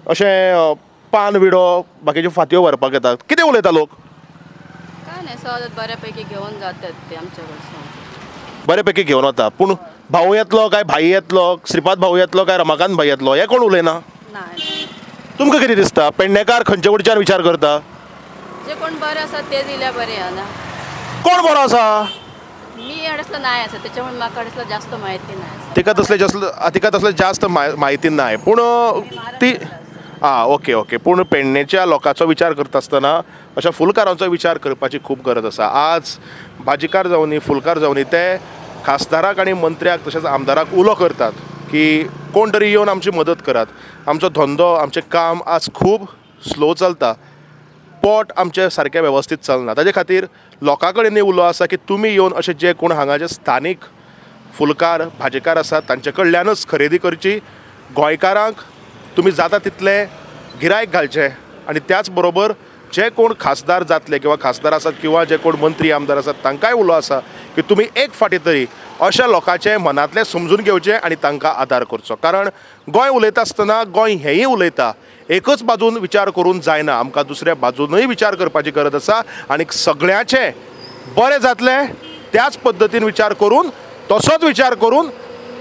अशें पान विडो बाकीच्यो फातयो व्हरपाक येतात, कितें उलयता लोक? काय नाही, सहज बऱ्यापैकी घेऊन जातात ते आमच्याकडसून. बरे पैकी घेवन वता. पूण भाऊ येतलो काय भाई येतलो, श्रीपाद भाऊ येतलो काय रमाकांत भाई येतलो हें कोण उलयना. तुमकां कितें दिसता पेडणेकार खंयचे वटच्यान विचार करता? जे कोण बरे आसा ते दिल्यार बरें आसा. कोण बरो आसा? मी अडसलो नाही आसा त्याच्यामुळे म्हाका अडसलो जास्त माहिती नाही. तिका तसले जास्त तिका तसले जास्त म्हायती नाही पूण ती आं ओके ओके. पूण पेडणेच्या लोकांचो विचार करता आसतना अशा फुलकारांचो विचार करपाची खूब गरज आसा. आज भाजीकार जावनी फुलकार जावनी ते खासदाराक आनी मंत्र्याक तशेंच आमदाराक उलो करतात की कोण तरी येवन आमची मदत करात, आमचो धंदो आमचें काम आज खूब स्लो चलता, पोट आमचें सारकें वेवस्थीत चलना. ताजे खातीर लोकां कडेन उलो आसा की तुमी येवन अशे जे कोण हांगाचे स्थानीक फुलकार भाजीकार आसात तांचे कडल्यानच खरेदी करची. गोंयकारांक तुमी जाता तितलें गिरायक घालचें आनी त्याच बरोबर जे कोण खासदार जातले किंवा खासदार आसात किंवा जे कोण मंत्री आमदार आसात तांकांय उलो आसा की तुमी एक फावटी तरी अशा लोकांचें मनांतलें समजून घेवचें आनी तांकां आदार करचो. कारण गोंय उलयता आसतना गोंय हेंय उलयता, एकच बाजून विचार करून जायना, आमकां दुसऱ्या बाजूनय विचार करपाची गरज आसा आनी सगळ्यांचें बरें जातलें त्याच पद्दतीन विचार करून तसोच विचार करून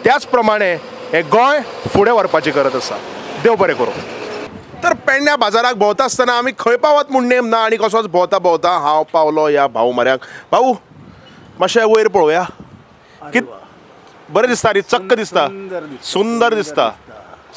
त्याच प्रमाणे हें गोंय फुडें व्हरपाची गरज आसा. देव बरें करूं. तर पेडण्या बाजाराक भोंवता आसतना आमी खंय पावत म्हूण नेम ना आनी कसोच भोंवता भोंवता हांव पावलो ह्या भाऊ म्हऱ्याक. भाऊ मातशें वयर पळोवया, कित बरें दिसता न्ही, चक्क दिसता, सुंदर दिसता,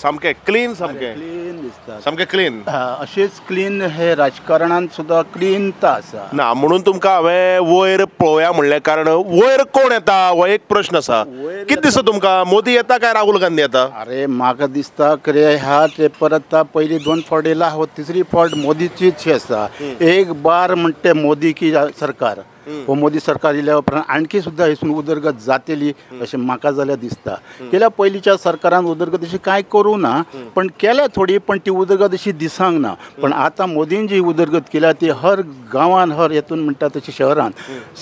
सामकें क्लीन, सामकें क्लीन दिसता, सामकें क्लीन. अशेंच क्लीन हे राजकारणान सुद्दां क्लीनता आसा ना म्हणून तुमकां हांवें वयर पळोवया म्हणलें. कारण वयर कोण येता हो एक प्रश्न आसा. कितें दिसता तुमकां, मोदी येता काय राहुल गांधी येता? अरे म्हाका दिसता कितें ह्या ते परत पयली 2 फावट येयला, हो तिसरी फावट मोदीचीच आसा. एक बार म्हणटे मोदी की सरकार, हो मोदी सरकार येयल्या उपरांत आणखी सुद्दां हेसून उदरगत जातली अशें म्हाका जाल्यार दिसता. केल्या पयलींच्या सरकारान उदरगत अशी कांय करूं ना, पण केल्या थोडी, पण ती उदरगत अशी दिसंक ना. पण आतां मोदीन जी उदरगत केल्या ती हर गांवान हर हेतून म्हणटा तशी शहरान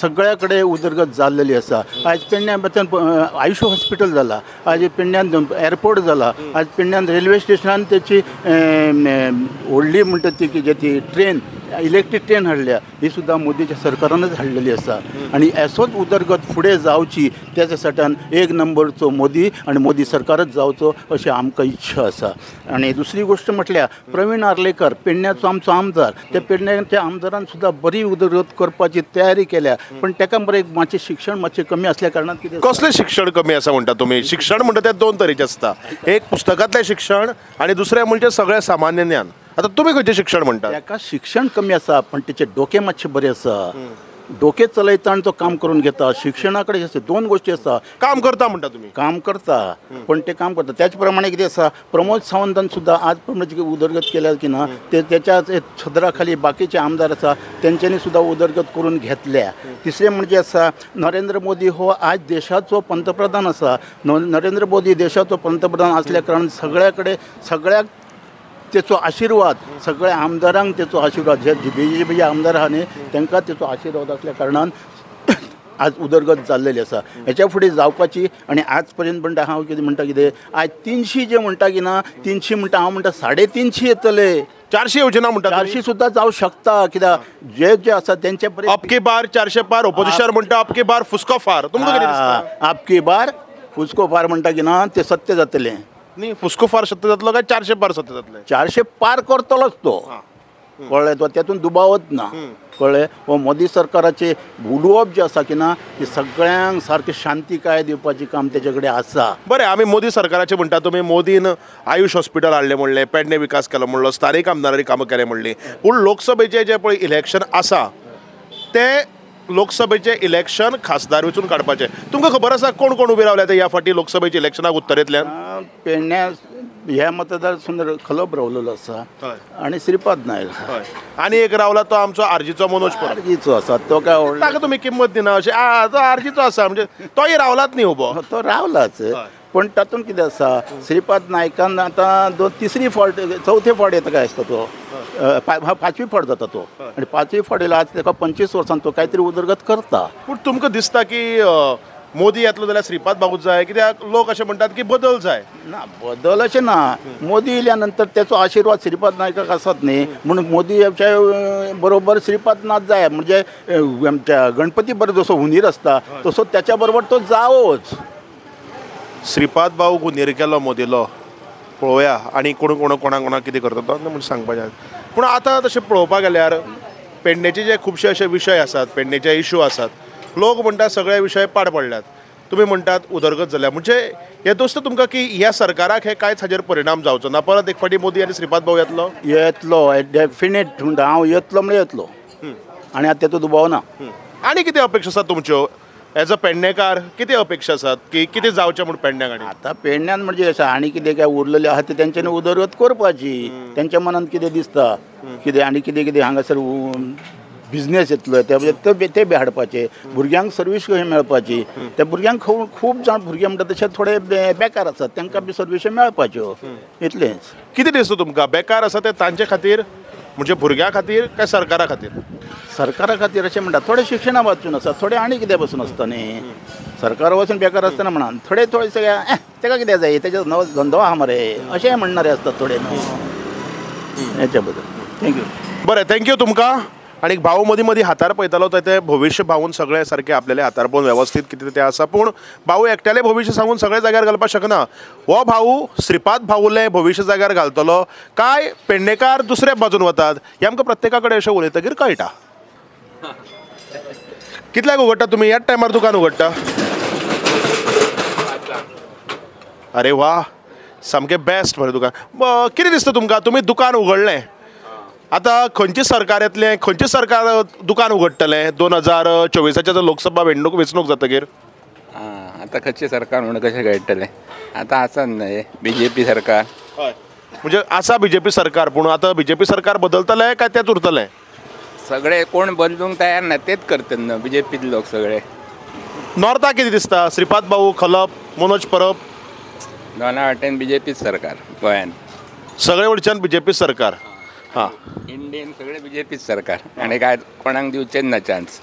सगळ्या कडेन उदरगत जाल्लेली आसा. आयज पेडण्यां आयुष हॉस्पिटल जाला, आयज पेडण्यान एअरपोर्ट जाला, आयज पेडण्यान रेल्वे स्टेशनान तेची व्हडली म्हणटा ती कितें ती ट्रेन, इलेक्ट्रीक ट्रेन हाडल्या, ही सुद्दां मोदीच्या सरकारानच हाडलेली आसा. आनी असोच उदरगत फुडें जावची त्याच्या साठी एक नंबरचो मोदी आनी मोदी सरकारच जावचो अशी आमकां इच्छा आसा. आनी दुसरी गोश्ट म्हटल्यार प्रवीण आर्लेकर पेडण्याचो आमचो आमदार, त्या पेडण्याच्या आमदारान सुद्दां बरी उदरगत करपाची तयारी केल्या, पण ताका बरें मातशें शिक्षण मातशें कमी आसल्या कारणान कितें कसलें शिक्षण कमी आसा म्हणटा तुमी? शिक्षण म्हणटा तें 2 तरेचें आसता, एक पुस्तकांतलें शिक्षण आनी दुसरें म्हणजे सगळें सामान्य ज्ञान. आतां तुमी खंयचें शिक्षण म्हणटा? ताका शिक्षण कमी आसा पण तेचे डोके मातशे बरे आसा, डोके चलयता आनी तो काम करून घेता. शिक्षणा कडेन आसा 2 गोश्टी आसा, काम करता म्हणटा तुमी? काम करता, पण ते काम करता. त्याच प्रमाणे कितें आसा, प्रमोद सावंतान सुद्दां आज प्रमाणे उदरगत केल्या की ना, ते त्याच्या छदरा खाली बाकीचे आमदार आसा तेंच्यांनी सुद्दां उदरगत करून घेतल्या. तिसरें म्हणजे आसा नरेंद्र मोदी हो आज देशाचो पंतप्रधान आसा. नरेंद्र मोदी देशाचो पंतप्रधान आसल्या कारणान सगळ्या कडेन सगळ्याक तेचो आशिर्वाद, सगळ्या आमदारांक तेचो आशिर्वाद, जे बीजेपीचे आमदार आहा न्ही तांकां तेचो आशिर्वाद आसल्या कारणान आज उदरगत जाल्लेली आसा. हेच्या फुडें जावपाची. आनी आज पर्यंत म्हणटा हांव कितें म्हणटा कितें आज 300 जे म्हणटा की ना, 300 म्हणटा हांव म्हणटा 350 येतले, 400 येवचे ना म्हणटा, 400 सुद्दां जावं शकता. कित्याक जे जे आसा तेंचे अबकी बार 400 पार, ओपोजिशन म्हणटा अबकी बार फुसको फार. तुमकां कितें दिसता? अबकी बार फुसको फार म्हणटा की ना ते सत्य जातलें न्ही? फुसको फार सत्य जातलो काय 400 पार सत्य जातलें? 400 पार करतलोच तो, कळ्ळें? तो तेतून दुबावच ना, कळ्ळें? हो मोदी सरकाराचें उलोवप जें आसा की ना ती सगळ्यांक सारकें शांतिकाय दिवपाचें काम तेजे कडेन आसा. बरें, आमी मोदी सरकाराचें म्हणटा, तुमी मोदीन आयुष हॉस्पिटल हाडलें म्हणलें, पेडणे विकास केलो म्हणलो, स्थानीक आमदारांनी कामां केलें म्हणलीं, पूण लोकसभेचें जें पळय इलेक्शन आसा तें लोकसभेचें इलेक्शन खासदार वेंचून काडपाचें. तुमकां खबर आसा कोण कोण उबे रावल्या ते ह्या फावटी लोकसभेच्या इलेक्शनाक उत्तरेंतल्यान? पेडण्या ह्या मतदारसंघात खलप रावलेलो आसा आनी श्रीपाद नायक आनी एक रावला तो आमचो आरजीचो मनोज परब, आरजीचो आसा तो काय ताका तुमी किंमत दिना अशें? तो आरजीचो आसा म्हणजे तोय रावलाच न्ही उबो, तो रावलाच. पण तातूंत कितें आसा, श्रीपाद नायकान आतां तिसरी फावट चवथे फावट येता काय आसता तो, पांचवी फावट जाता तो, आनी पांचवी फावट येयला आज ताका 25 वर्सां तो कांय तरी उदरगत करता. पूण तुमकां दिसता की मोदी येतलो जाल्यार श्रीपाद भाऊ जाय, कित्याक लोक अशें म्हणटात की बदल जाय. ना बदल अशें ना, मोदी येयल्या नंतर तेचो आशिर्वाद श्रीपाद नायकाक आसत न्ही, म्हणून मोदीच्या बरोबर श्रीपाद नाथ जाय. म्हणजे आमच्या गणपती बरोबर जसो हुंदीर आसता तसो त्याच्या बरोबर तो जावोच. श्रीपाद भाऊ हुंदीर केलो मोदीलो, पळोवया आनी कोण कोण कोणा कोणाक कितें करता तो म्हणून सांगपाचें. पूण आतां तशें पळोवपाक गेल्यार पेडणेचे जे खुबशे अशे विशय आसात, पेडणेचे इशू आसात, लोक म्हणटात सगळे विशय पाड पडल्यात, तुमी म्हणटात उदरगत जाल्या. म्हणजे हे दोस्त तुमकां की ह्या सरकाराक हे कांयच हाजेर परिणाम जावचो ना, परत एक फावटी मोदी आनी श्रीपाद भाऊ येतलो? येतलो डेफिनेट म्हणटा हांव, येतलो म्हणल्यार येतलो आनी आतां तेचो दुबाव ना. आनी कितें अपेक्षा आसात तुमच्यो एज अ पेडणेकार, कितें अपेक्षा आसात की कितें जावचें म्हूण पेडण्याक? आनी आतां पेडण्यान म्हणजे आसा आनी कितें काय उरलेलें आहा तें तेंच्यांनी उदरगत करपाची, तेंच्या मनान कितें दिसता कितें आनी कितें कितें हांगासर बिजनेस येतलो ते बी हाडपाचे, भुरग्यांक सर्वीस कशी मेळपाची, त्या भुरग्यांक खूब जाण भुरगे म्हणटा तशे थोडे बेकार आसात तांकां बी सर्विसी मेळपाच्यो, इतलेंच. कितें दिसता तुमकां बेकार आसा ते तांचे खातीर, म्हणजे भुरग्यां खातीर काय सरकारा खातीर? सरकारा खातीर अशें म्हणटा, थोडे शिक्षणा वाचून आसा, थोडे आनी कितें बसून आसता न्ही, सरकार वचून बेकार आसतना म्हणा थोडे थोडे सगळे तेका कितें जाय तेजो नवो धंदो आहा मरे अशें म्हणणारे आसतात थोडे न्हू हेच्या बद्दल. Thank you. बरें, thank you तुमकां. आनी भाऊ मदीं मदीं हातार पळयतालो तो ते भविश्य भाऊन सगळें सारकें आपल्याले हातार पळोवन वेवस्थीत कितें तें आसा, पूण भाऊ एकट्यालें भविश्य सांगून सगळें जाग्यार घालपाक शकना. हो भाऊ श्रीपाद भाऊलें भविश्य जाग्यार घालतलो काय पेडणेकार दुसऱ्या बाजून वतात हें आमकां प्रत्येका कडेन अशें उलयतकीर कळटा. कितल्याक उगडटा तुमी? ह्याच टायमार दुकान उगडटा? अरे वा, सामकें बेस्ट मरे दुकान. कितें दिसता तुमकां तुमी दुकान उगडलें, आतां खंयचें सरकार येतलें, खंयचें सरकार दुकान उगडटलें 2024 लोकसभा वेंचणूक जातकीर? आतां खंयचें सरकार म्हणून कशें कळटलें, आतां आसा न्हय बीजेपी सरकार. हय, म्हणजे आसा बीजेपी सरकार, पूण आतां बीजेपी सरकार बदलतलें काय तेंच उरतलें? सगळे कोण बदलूंक तयार ना, तेच करतले न्हू बीजेपी लोक सगळे. नॉर्थाक कितें दिसता? श्रीपाद भाऊ, खलप, मनोज परब? दोना वाटेन बीजेपी सरकार गोंयान, सगळे वटच्यान बीजेपी सरकार. हां, इंडियन सगळे बीजेपी सरकार आनी काय कोणाक दिवचेच ना चान्स.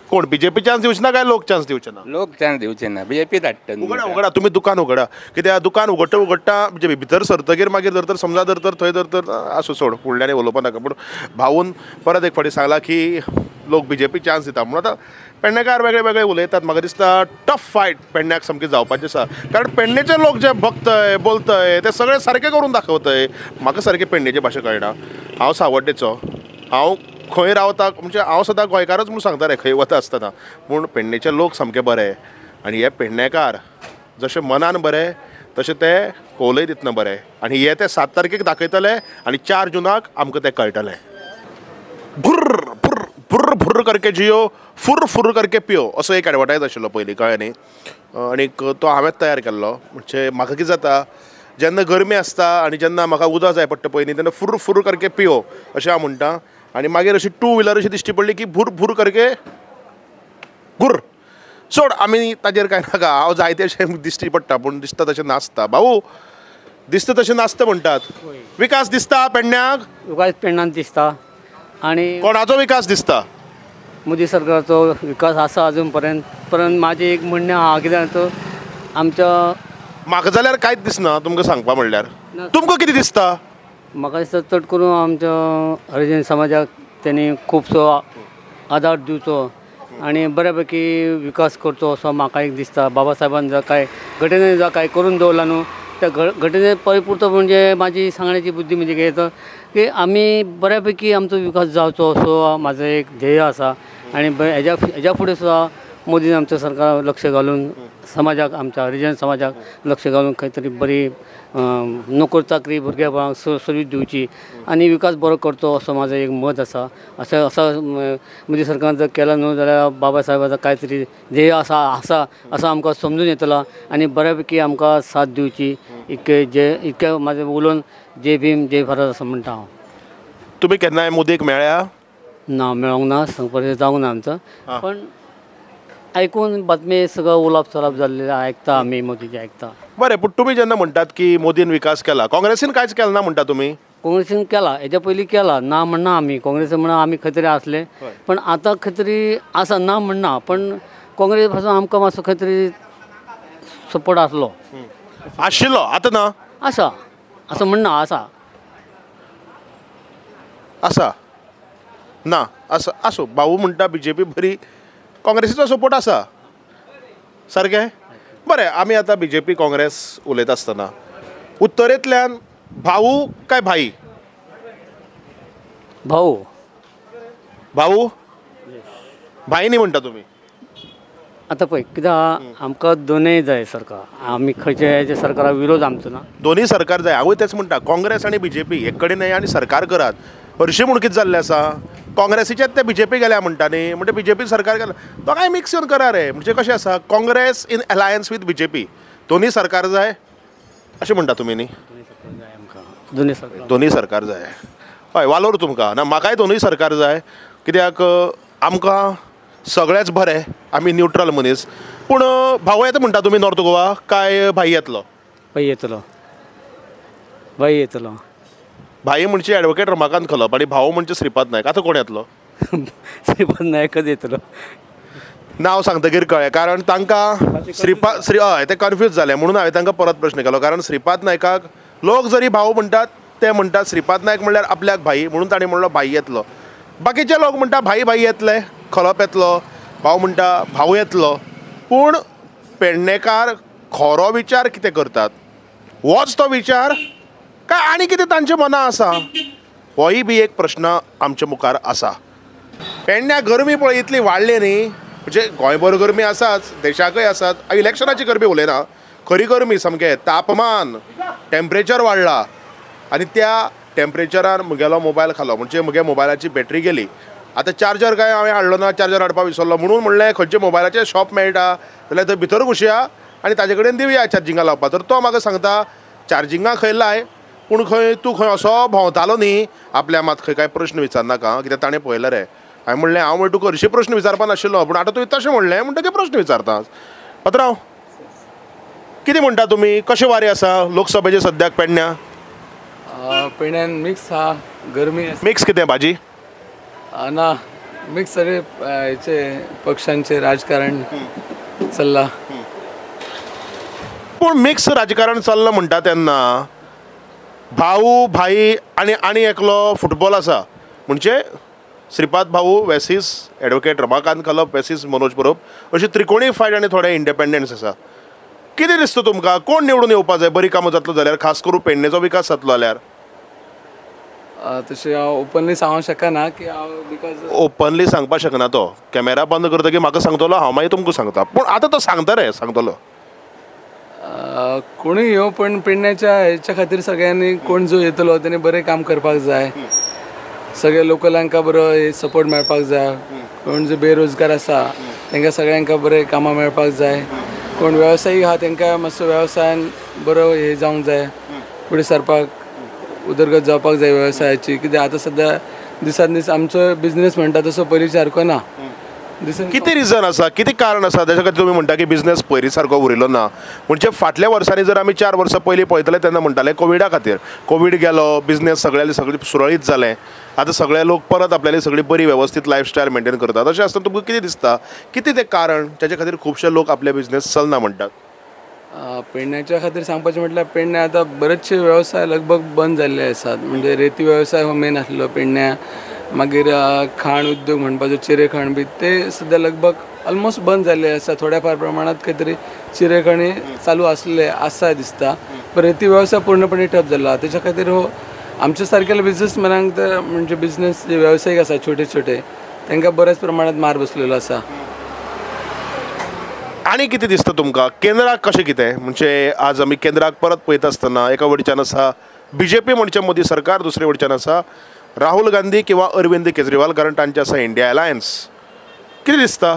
कोण बीजेपी चान्स दिवचे ना काय लोक चान्स दिवचे ना? लोक चान्स दिवचे ना, बीजेपी धाडटा. उगडा उगडा तुमी दुकान उगडा, कित्याक दुकान उगडटा उगडटा म्हणजे भितर सरतकीर मागीर जर तर समजा जर तर थंय जर तर आसूं सोड, फुडल्यान उलोवपा नाका. पूण भाऊन परत एक फावटी सांगला की लोक बीजेपी चान्स दिता म्हणून. आतां पेडणेकार वेगळे वेगळे उलयतात, म्हाका दिसता टफ फायट पेडण्याक सामकी जावपाची आसा, कारण पेडणेचे लोक जे बघतय बोलतय ते सगळे सारके करून दाखोवतय. म्हाका सारकें पेडणेची भाशा कळना, हांव सावड्डेचो, हांव खंय रावता म्हणजे हांव सदां गोंयकारच म्हूण सांगता रे खंय वता आसतना, पूण पेडणेचे लोक सामके बरे आनी हे पेडणेकार जशे मनान बरे तशे ते कौलय दितना बरे, आनी हे ते 7 तारखेक दाखयतले आनी 4 जुनाक आमकां तें कळटलें. भुर्र भुर्र भुर्र भुर्र करके जियो, फुर्र फुर्र करके पियो असो एक एडवर्टायज आशिल्लो पयलीं, कळ्ळें न्ही? आनीक तो हांवेंच तयार केल्लो. म्हणजे म्हाका कितें जाता, जेन्ना गरमी आसता आनी जेन्ना म्हाका उदक जाय पडटा पळय न्ही, तेन्ना फुर्र फुर्र करके पियो अशें हांव म्हणटा, आनी मागीर अशी टू व्हिलर अशी दिश्टी पडली की भूर भूर करके गुर्र. सोड, आमी ताजेर कांय नाका, हांव जायते अशें दिश्टी पडटा पूण दिसता तशें नासता. भाऊ, दिसता तशें नासता म्हणटात, विकास दिसता पेडण्याक? विकास पेडण्यान दिसता. आनी कोणाचो विकास दिसता? मोदी सरकाराचो विकास आसा अजून पर्यंत. परंत म्हाजें एक म्हणणें आहा कित्याक तर आमच्या म्हाका जाल्यार कांयच दिसना तुमकां सांगपा म्हणल्यार, तुमकां कितें दिसता? म्हाका दिसता चड करून आमच्या हरिजन समाजाक तेणी खुबसो आदार दिवचो आनी बऱ्या पैकी विकास करचो असो म्हाका एक दिसता. बाबासाहेबान जर कांय घटनेन जर कांय करून दवरला न्हू, त्या घटने परिपूर्त म्हणजे म्हाजी सांगण्याची बुद्धी म्हणजे कितें तर की आमी बऱ्या पैकी आमचो विकास जावचो असो म्हाजो एक ध्येय आसा. आनी हेज्या फुडें सुद्दां मोदीन आमच्या सरकार लक्ष घालून समाजाक, आमच्या हरिजन समाजाक लक्ष घालून खंय तरी बरी नोकर चाकरी भुरग्यांक सर्वीस दिवची आनी विकास बरो करचो असो म्हाजो एक मत आसा. अशें असो मोदी सरकारान जर केलो न्हू जाल्यार बाबासाहेबाचो कांय तरी ध्येय आसा आसा असो आमकां समजून येतलो आनी बऱ्या पैकी आमकां साथ दिवची. इतकें जे इतकें म्हाजें उलोवन जय भीम जय भारत असो म्हणटा हांव. तुमी केन्नाय मोदीक मेळ्ळ्या? ना, मेळोंक ना, संपर्क जावंक ना आमचो, पण आयकून बातमी सगळं उलोवप चलप जाल्लें आयकता आमी, मोदीचें आयकता. बरें, पूण तुमी जेन्ना म्हणटात की मोदीन विकास केला, काँग्रेसीन कांयच केलें ना म्हणटा तुमी? काँग्रेसीन केला, हेच्या पयलीं केला ना म्हणना आमी, काँग्रेस म्हणा आमी खंय तरी आसले, पण आतां खंय तरी आसा ना म्हणना, पण काँग्रेस पासून आमकां मातसो खंय तरी सपोर्ट आसलो आशिल्लो आतां ना आसा असो म्हणना आसा आसा ना आसा आसूं भाऊ म्हणटा बीजेपी बरी काँग्रेसीचो सपोर्ट आसा सारकें बरें आमी आतां बीजेपी काँग्रेस उलयता आसतना उत्तरेंतल्यान भाऊ काय भाई भाऊ भाऊ भाई न्ही म्हणटा तुमी आतां पळय कित्याक आमकां दोनूय जाय सरकार आमी खंयच्या सरकारा विरोध आमचो ना दोनूय सरकार जाय हांवूय तेंच म्हणटा काँग्रेस आनी बीजेपी एक कडेन येया आनी सरकार करात हरशीं म्हूण कितें जाल्लें आसा काँग्रेसीचेच ते बीजेपी गेल्या म्हणटा न्ही म्हणजे बीजेपी सरकार गेल्या दोगांय मिक्स येवन करा रे म्हणजे कशें आसा Congress in alliance with BJP दोनूय सरकार जाय अशें म्हणटा तुमी न्ही दोनूय सरकार जाय हय वालोर तुमकां ना म्हाकाय दोनूय सरकार जाय कित्याक आमकां सगळेच बरें आमी न्युट्रल मनीस पूण भाऊ येता म्हणटा तुमी नॉर्थ गोवा काय भाई येतलो भाई येतलो भाई येतलो भाई म्हणजे एडवोकेट रमाकांत खलप आनी भाऊ म्हणजे श्रीपाद नायक आतां कोण येतलो श्रीपाद नायकच येतलो नांव सांगतकीर कळ्ळें कारण तांकां श्रीपाद श्री हय ते कन्फ्यूज जाले म्हणून हांवें तांकां परत प्रश्न केलो कारण श्रीपाद नायकाक लोक जरी भाऊ म्हणटात ते म्हणटात श्रीपाद नायक म्हणल्यार आपल्याक भाई म्हणून तांणी म्हणलो भाई येतलो बाकीचे लोक म्हणटा भाई भाई येतले खलप येतलो भाऊ म्हणटा भाऊ येतलो पूण पेडणेकार खरो विचार कितें करतात होच तो विचार काय आनी कितें तांच्या मनां आसा होय बी एक प्रश्न आमच्या मुखार आसा पेडण्या गरमी पळय इतली वाडली न्ही म्हणजे गोंयभर गरमी आसाच देशाकय आसात इलेक्शनाची गरमी उलयना खरी गरमी सामकें तापमान टेम्परेचर वाडला आनी त्या टेम्परेचरान म्हगेलो मोबायल खालो म्हणजे म्हगे मोबायलाची बॅटरी गेली आतां चार्जर काय हांवें हाडलो ना चार्जर हाडपाक विसरलो म्हणून म्हणलें खंयचे मोबायलाचें शॉप मेळटा जाल्यार थंय भितर घुसया आनी ताजे कडेन दिवया चार्जिंगा लावपाक तर तो म्हाका सांगता चार्जिंगा खंय लाय पूण खंय तूं खंय असो भोंवतालो न्ही आपल्या मात खंय काय प्रश्न विचारनाका कित्याक ताणें पळयलें रे हांवें म्हणलें हांव म्हणटा तुका हरशीं प्रश्न विचारपा नाशिल्लो पूण आतां तुवें तशें म्हणलें म्हणटकीर प्रश्न विचारता पात्रांव कितें म्हणटा तुमी कशें वारें आसा लोकसभेचें सद्याक पेडण्या पेडण्यान मिक्स आहा गरमी मिक्स कितें भाजी ना मिक्स सगळे हेचे पक्षांचे राजकारण चल्ला पूण मिक्स राजकारण चल्लां म्हणटा तेन्ना भाऊ भाई आनी आनी एकलो फुटबॉल आसा म्हणजे श्रीपाद भाऊ वेसीस एडवोकेट रमाकांत खलप वेसीस मनोज परब अशी त्रिकोणी फायट आनी थोडे इंडिपेंडन्स आसा कितें दिसता तुमकां कोण निवडून येवपा जाय बरी कामां जातलो जाल्यार खास करून पेडणेचो विकास जातलो जाल्यार तशें हांव ओपनली सांगूंक शकना की हांव because openly सांगपाक शकना तो कॅमेरा बंद करतकीर म्हाका सांगतलो हांव मागीर तुमकां सांगता पूण आतां तो सांगता रे सांगतलो कोणूय येवं पण पेडण्याच्या हेच्या खातीर सगळ्यांनी कोण जो येतलो तेणी बरें काम करपाक जाय सगळे लोकलांका बरो सपोर्ट मेळपाक जाय कोण जे बेरोजगार आसा तांकां सगळ्यांका बरें कामां मेळपाक जाय कोण वेवसायीक आहा तांकां मातसो वेवसायान बरो हे जावंक जाय फुडें सरपाक उदरगत जावपाक जाय वेवसायाची कित्याक आतां सद्या दिसान दीस आमचो बिजनेस म्हणटा तसो पयलीं सारको ना कितें रिजन आसा कितें कारण आसा ताच्या खातीर तुमी म्हणटा की बिजनेस पयलीं सारको उरिल्लो ना म्हणजे फाटल्या वर्सांनी जर आमी 4 वर्सां पयलीं पळयतले तेन्ना म्हणटाले कोविडा खातीर कोवीड गेलो बिजनेस सगळ्याले सगळें सुरळीत जालें आतां सगळे लोक परत आपल्याली सगळी बरी वेवस्थीत लायफस्टायल मेंटेन करतात अशें आसतना तुमकां कितें दिसता कितें तें कारण ताच्या खातीर खुबशे लोक आपले बिजनेस चलना म्हणटात पेडण्याच्या खातीर सांगपाचें म्हटल्यार पेडण्या आतां बरेचशे वेवसाय लगभग बंद जाल्ले आसात म्हणजे रेती वेवसाय हो मेन आसलो पेडण्या मागीर खाण उद्योग म्हणपाचो चिरे खाण बी ते सद्या लगभग ऑलमोस्ट बंद जाल्ले आसा थोड्या फार प्रमाणांत खंय तरी चिरे खणी चालू आसले आसा दिसता पण रेती वेवसाय पूर्णपणे ठप जाल्लो तेच्या खातीर हो आमच्या सारकेल्या बिजनेसमॅनांक तर म्हणजे बिजनेस जे वेवसायीक आसा छोटे छोटे तांकां बऱ्याच प्रमाणांत मार बसलेलो आसा आनी कितें दिसता तुमकां केंद्राक कशें कितें म्हणजे आज आमी केंद्राक परत पळयता आसतना एका वटच्यान आसा बीजेपी म्हणचे मोदी सरकार दुसरे वटच्यान आसा राहुल गांधी किंवा अरविंद केजरीवाल कारण तांचे आसा इंडिया अलायन्स कितें दिसता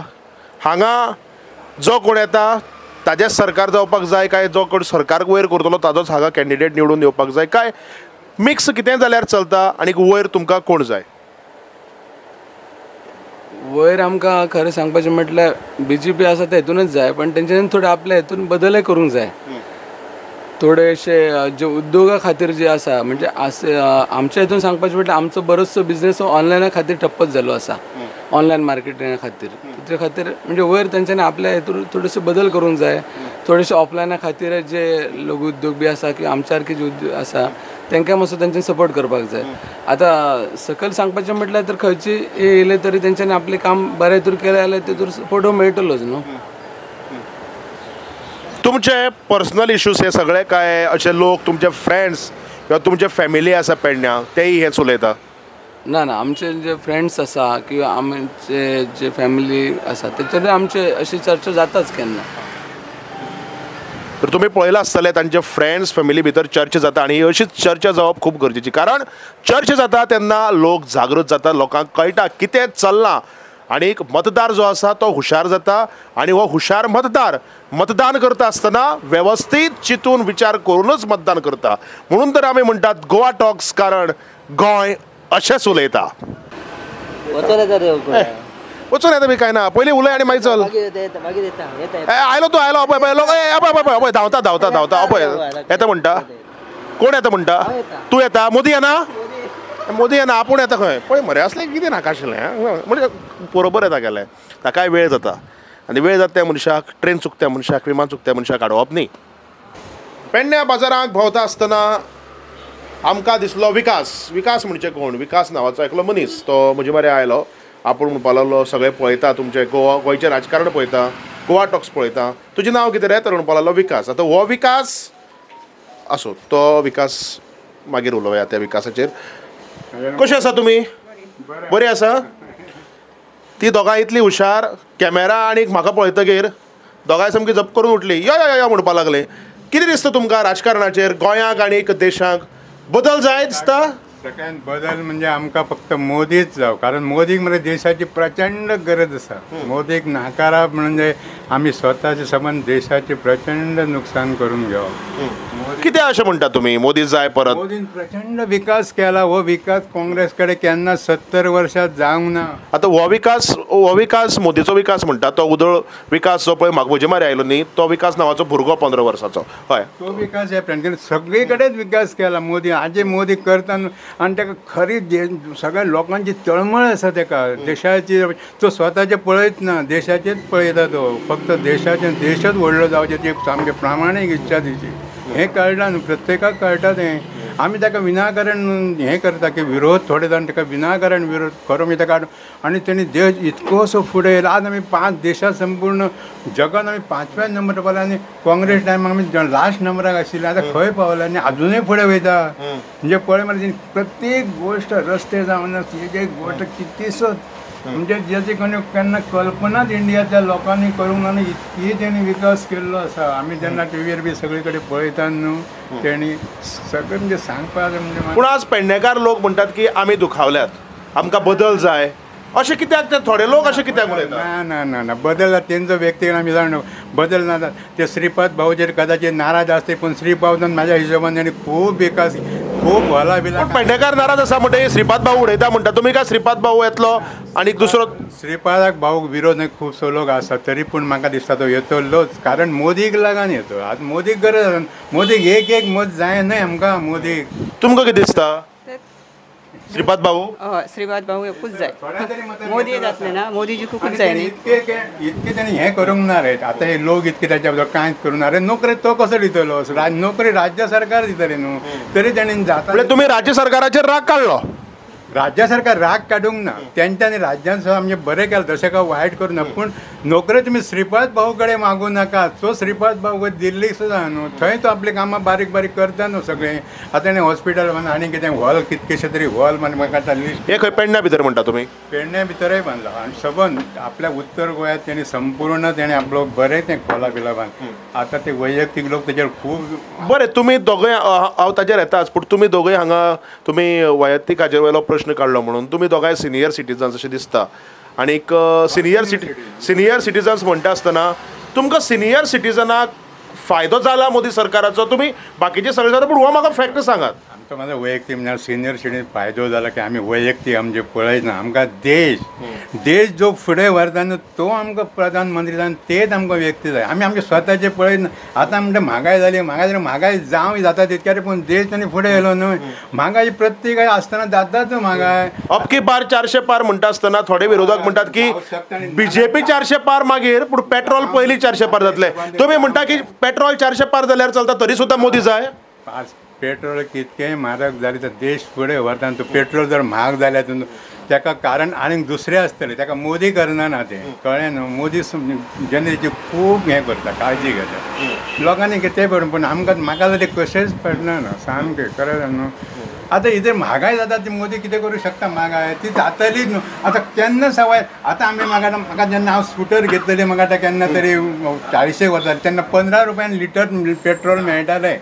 हांगा जो कोण येता ताजेंच सरकार जावपाक जाय काय जो कोण सरकार वयर करतलो ताजोच हांगा कॅन्डिडेट निवडून येवपाक जाय काय मिक्स कितें जाल्यार चलता आनी वयर तुमकां कोण जाय वयर आमकां खरें सांगपाचें म्हटल्यार बीजेपी आसा ते हेतूनच जाय पण तेंच्यांनी थोडे आपल्या हेतून बदलय करूंक जाय थोडेशे जे उद्योगा खातीर जे आसा म्हणजे आमच्या हितून सांगपाचें म्हटल्यार आमचो बरोचसो बिजनेस ऑनलायना खातीर ठप्पच जाल्लो आसा. ऑनलायन मार्केटिंगा खातीर तेचे खातीर म्हणजे वयर तेंच्यांनी आपल्या हेतून थोडेशे बदल करूंक जाय. थोडेशे ऑफलायना खातीर जे लघु उद्योग बी आसा किंवा आमच्या सारके जे उद्योग आसा तांकां मातसो तेंच्यांनी सपोर्ट करपाक जाय. आतां सकयल सांगपाचें म्हटल्यार तर खंयची येयले तरी तेंच्यांनी आपलें काम बरें हितून केलें जाल्यार तेतूर सपोर्ट हो मेळटलोच न्हू. तुमचे पर्सनल इश्यूज हे सगळे काय अशे लोक तुमचे फ्रेंड्स किंवा तुमचे फॅमिली आसा पेडण्यां तेय हेच उलयता? ना ना, आमचे जे फ्रेंड्स आसा किंवा आमचे जे फॅमिली आसा तेचेर आमचे अशी चर्चा जाताच केन्ना. तर तुमी पळयलां आसतलें तांचे फ्रेंड्स फॅमिली भितर चर्चा जाता आनी अशीच चर्चा जावप खूब गरजेची, कारण चर्चा जाता तेन्ना लोक जागृत जाता, लोकांक कळटा कितें चल्लां आनी एक मतदार जो आसा तो हुशार जाता आनी हो हुशार मतदार मतदान करता आसतना वेवस्थीत चिंतून विचार करूनच मतदान करता. म्हणून तर आमी म्हणटात गोवा टॉक्स, कारण गोंय अशेंच उलयता. वचून येता बी काय ना, पयलीं उलय आनी मागीर चल. आयलो तूं, आयलो पळय पळय पळय धांवता धांवता धांवता पळय येता म्हणटा. कोण येता म्हणटा? तूं येता? मोदी येना? मोदी येना, आपूण येता खंय? पळय मरे असलें कितें नाका आशिल्लें म्हणजे बरोबर येता गेलें ताकाय वेळ जाता आनी वेळ जाता त्या मनशाक, ट्रेन चुकत्या मनशाक, विमान चुकत्या मनशाक आडोवप न्ही. पेडण्या बाजारांत भोंवता आसतना आमकां दिसलो विकास. विकास म्हणजे कोण? विकास नांवाचो एकलो मनीस, तो म्हजे मरे आयलो, आपूण म्हणपाक लागलो सगळें पळयता, तुमचें गोवा गोंयचें राजकारण पळयता, गोवा टॉक्स पळयता, तुजें नांव कितें रे? तर म्हणपाक लागलो विकास. आतां हो विकास आसूं, तो विकास मागीर उलोवया त्या विकासाचेर. कशें आसा तुमी? बरी आसा? ती दोगांय इतली हुशार, कॅमेरा आनी म्हाका पळयतगीर दोगांय सामकी जप करून उठली, यो यो यो म्हणपाक लागले. कितें दिसता तुमकां राजकारणाचेर गोंयाक आनी देशाक बदल जाय दिसता? सगळ्यात बदल म्हणजे आमकां फक्त मोदीच जावं, कारण मोदीक म्हणजे देशाची प्रचंड गरज आसा. मोदीक नाकारप म्हणजे आमी स्वताचे सबंद देशाचे प्रचंड नुकसान करून घेवप. कितें अशें म्हणटा तुमी? मोदी जाय परत? मोदीन प्रचंड विकास केला, हो विकास काँग्रेस कडेन केन्ना 70 वर्सां जावंक ना. आतां हो विकास, हो विकास मोदीचो विकास म्हणटा तो उदळ विकास जो पळय म्हाका म्हजे मारे आयलो न्ही, तो विकास नांवाचो भुरगो 15 वर्साचो. हय, तो विकास ह्या फ्रेंड सगळे कडेन विकास केला मोदी. आजे मोदी करता आनी ताका खरी सगळ्या लोकांची तळमळ आसा ताका देशाची. तो स्वताचे पळयत ना, देशाचेच पळयता तो, फक्त देशाचे, देशच व्हडलो जावचें ती सामकी प्रामाणीक इच्छा तेची. हें कळटा न्हू प्रत्येकाक कळटा तें. आमी ताका विनाकारण हें करता की विरोध, थोडे जाण ताका विनाकारण विरोध खरो म्हणजे ताका. आनी तेणी देश इतकोसो फुडें येयला, आज आमी 5 देशां संपूर्ण जगान आमी 5व्या नंबर पावले आनी काँग्रेस टायमाक आमी लास्ट नंबराक आशिल्ले, आतां खंय पावले आनी आजुनूय फुडें वयता. म्हणजे पळय मरे प्रत्येक गोश्ट रस्ते जावन एक एक गोश्ट कितलीसो म्हणजे जेची केन्ना कल्पनाच इंडियाच्या लोकांनी करूंक ना, इतकी तेणी विकास केल्लो आसा. आमी जेन्ना टिवीर बी सगळे कडेन पळयता न्हू तेणी सगळें म्हणजे सांगपाक म्हणजे. पूण आज पेडणेकार लोक म्हणटात की आमी दुखावल्यात, आमकां बदल जाय, अशें कित्याक ते थोडे लोक अशें कित्याक उलयतात? ना ना ना ना, बदल तेंचो व्यक्ती आमी जाण बदल ना. ते श्रीपाद भाऊचेर कदाचित नाराज आसते, पूण श्रीपादान म्हाज्या हिशोबान तेणी खूब विकास खूब होला बिला. पेडणेकार नाराज आसा म्हणटा श्रीपाद भाऊ उडयता म्हणटा तुमी, काय श्रीपाद भाऊ येतलो आनी दुसरो? श्रीपादाक भाऊक विरोध खुबसो लोक आसा, तरी पूण म्हाका दिसता तो येतलोच, कारण मोदीक लागून येतो. आज मोदीक गरज आसा, मोदीक एक एक मत जाय न्हय आमकां मोदीक. तुमकां कितें दिसता श्रीपाद भाऊ? हय, श्रीपाद भाऊ एकूच जाय, मोदी जातले ना, मोदी जिखूंकूच जाय न्ही. इतके तेणी हें करूंक ना रे, आतां हे लोक इतके ताच्या बद्दल कांयच करूंक ना रे. नोकरी तो कसो दितलो? नोकरी राज्य सरकार दितलें न्हू, तरी तेणी जाता. तुमी राज्य सरकाराचेर राग काडलो? राज्य सरकार राग काडूंक ना, तेंच्यांनी राज्यान सुद्दां आमचें बरें केलें, तशें काय वायट करूं ना. पूण नोकरी तुमी श्रीपाद भाऊ कडेन मागूं नाका. सो श्रीपाद भाऊ दिल्लीक सुद्दां न्हू, थंय तो आपलीं कामां बारीक बारीक करता न्हू सगळें. आतां तेणें हॉस्पिटल बांदलां आनी कितें हॉल, कितकेशे तरी हॉल म्हाका आतां लिस्ट. हे खंय पेडण्या भितर म्हणटा तुमी? पेडण्या भितरय बांदला आनी सबंद आपल्या उत्तर गोंयांत तेणें संपूर्ण तेणें आपलो बरें तें खोला बिला बांदला. आतां ते वैयक्तीक लोक तेजेर खूब बरें. तुमी दोगूय, हांव ताजेर येताच, पूण तुमी दोगूय हांगा तुमी वैयक्तीक हाजेर वयलो प्रश्न काडलो म्हणून तुमी दोगांय सिनियर सिटीजन्स अशें दिसता. आनीक सिनियर सिटीजन्स म्हणटा आसतना तुमकां सिनियर सिटीजनाक फायदो जाला मोदी सरकाराचो? तुमी बाकीचे सगळे जाता, पूण हो म्हाका फॅक्ट सांगात. आमचो म्हाजो वैयक्तीक म्हणजे सिनियर सिटीजन फायदो जाला की आमी वैयक्तीक आमचे पळयना, आमकां देश देश जो फुडें व्हरता न्हू तो आमकां प्रधानमंत्री जावन तेच आमकां व्यक्ती जाय. आमी आमचे स्वताचे पळयना. आतां म्हणटा म्हागाय जाली, म्हागाय जाली, म्हागाय जावं जाता तितक्यार, पूण देश आनी फुडें येयलो न्हय. म्हागाय प्रत्येक आसतना जाताच म्हागाय. अबकी बार 400 पार म्हणटा आसतना थोडे विरोधक म्हणटात की बीजेपी 400 पार मागीर, पूण पेट्रोल पयलीं 400 पार जातलें. तुमी म्हणटा की पेट्रोल 400 पार जाल्यार चलता तरी सुद्दां मोदी जाय. पेट्रोल कितकेंय म्हारग जालें तर देश फुडें व्हरता. तो पेट्रोल जर म्हारग जाल्यार ताका कारण आनीक दुसरें आसतलें, ताका मोदी करना ना तें, कळ्ळें न्हू. मोदी जनतेची खूब हें करता, काळजी घेता लोकांनी कितेंय करूं, पूण आमकां म्हाका जाल्यार कशेंच पडना न्हू सामकें खरें न्हू. आतां इतें म्हागाय जाता ती मोदी कितें करूं शकता? म्हागाय ती जातलीच न्हू. आतां केन्ना सवाय आतां आमी म्हाका म्हाका जेन्ना हांव स्कुटर घेतलेली म्हाका आतां केन्ना तरी 40 वताले तेन्ना 15 रुपयान लिटर पेट्रोल मेळटालें.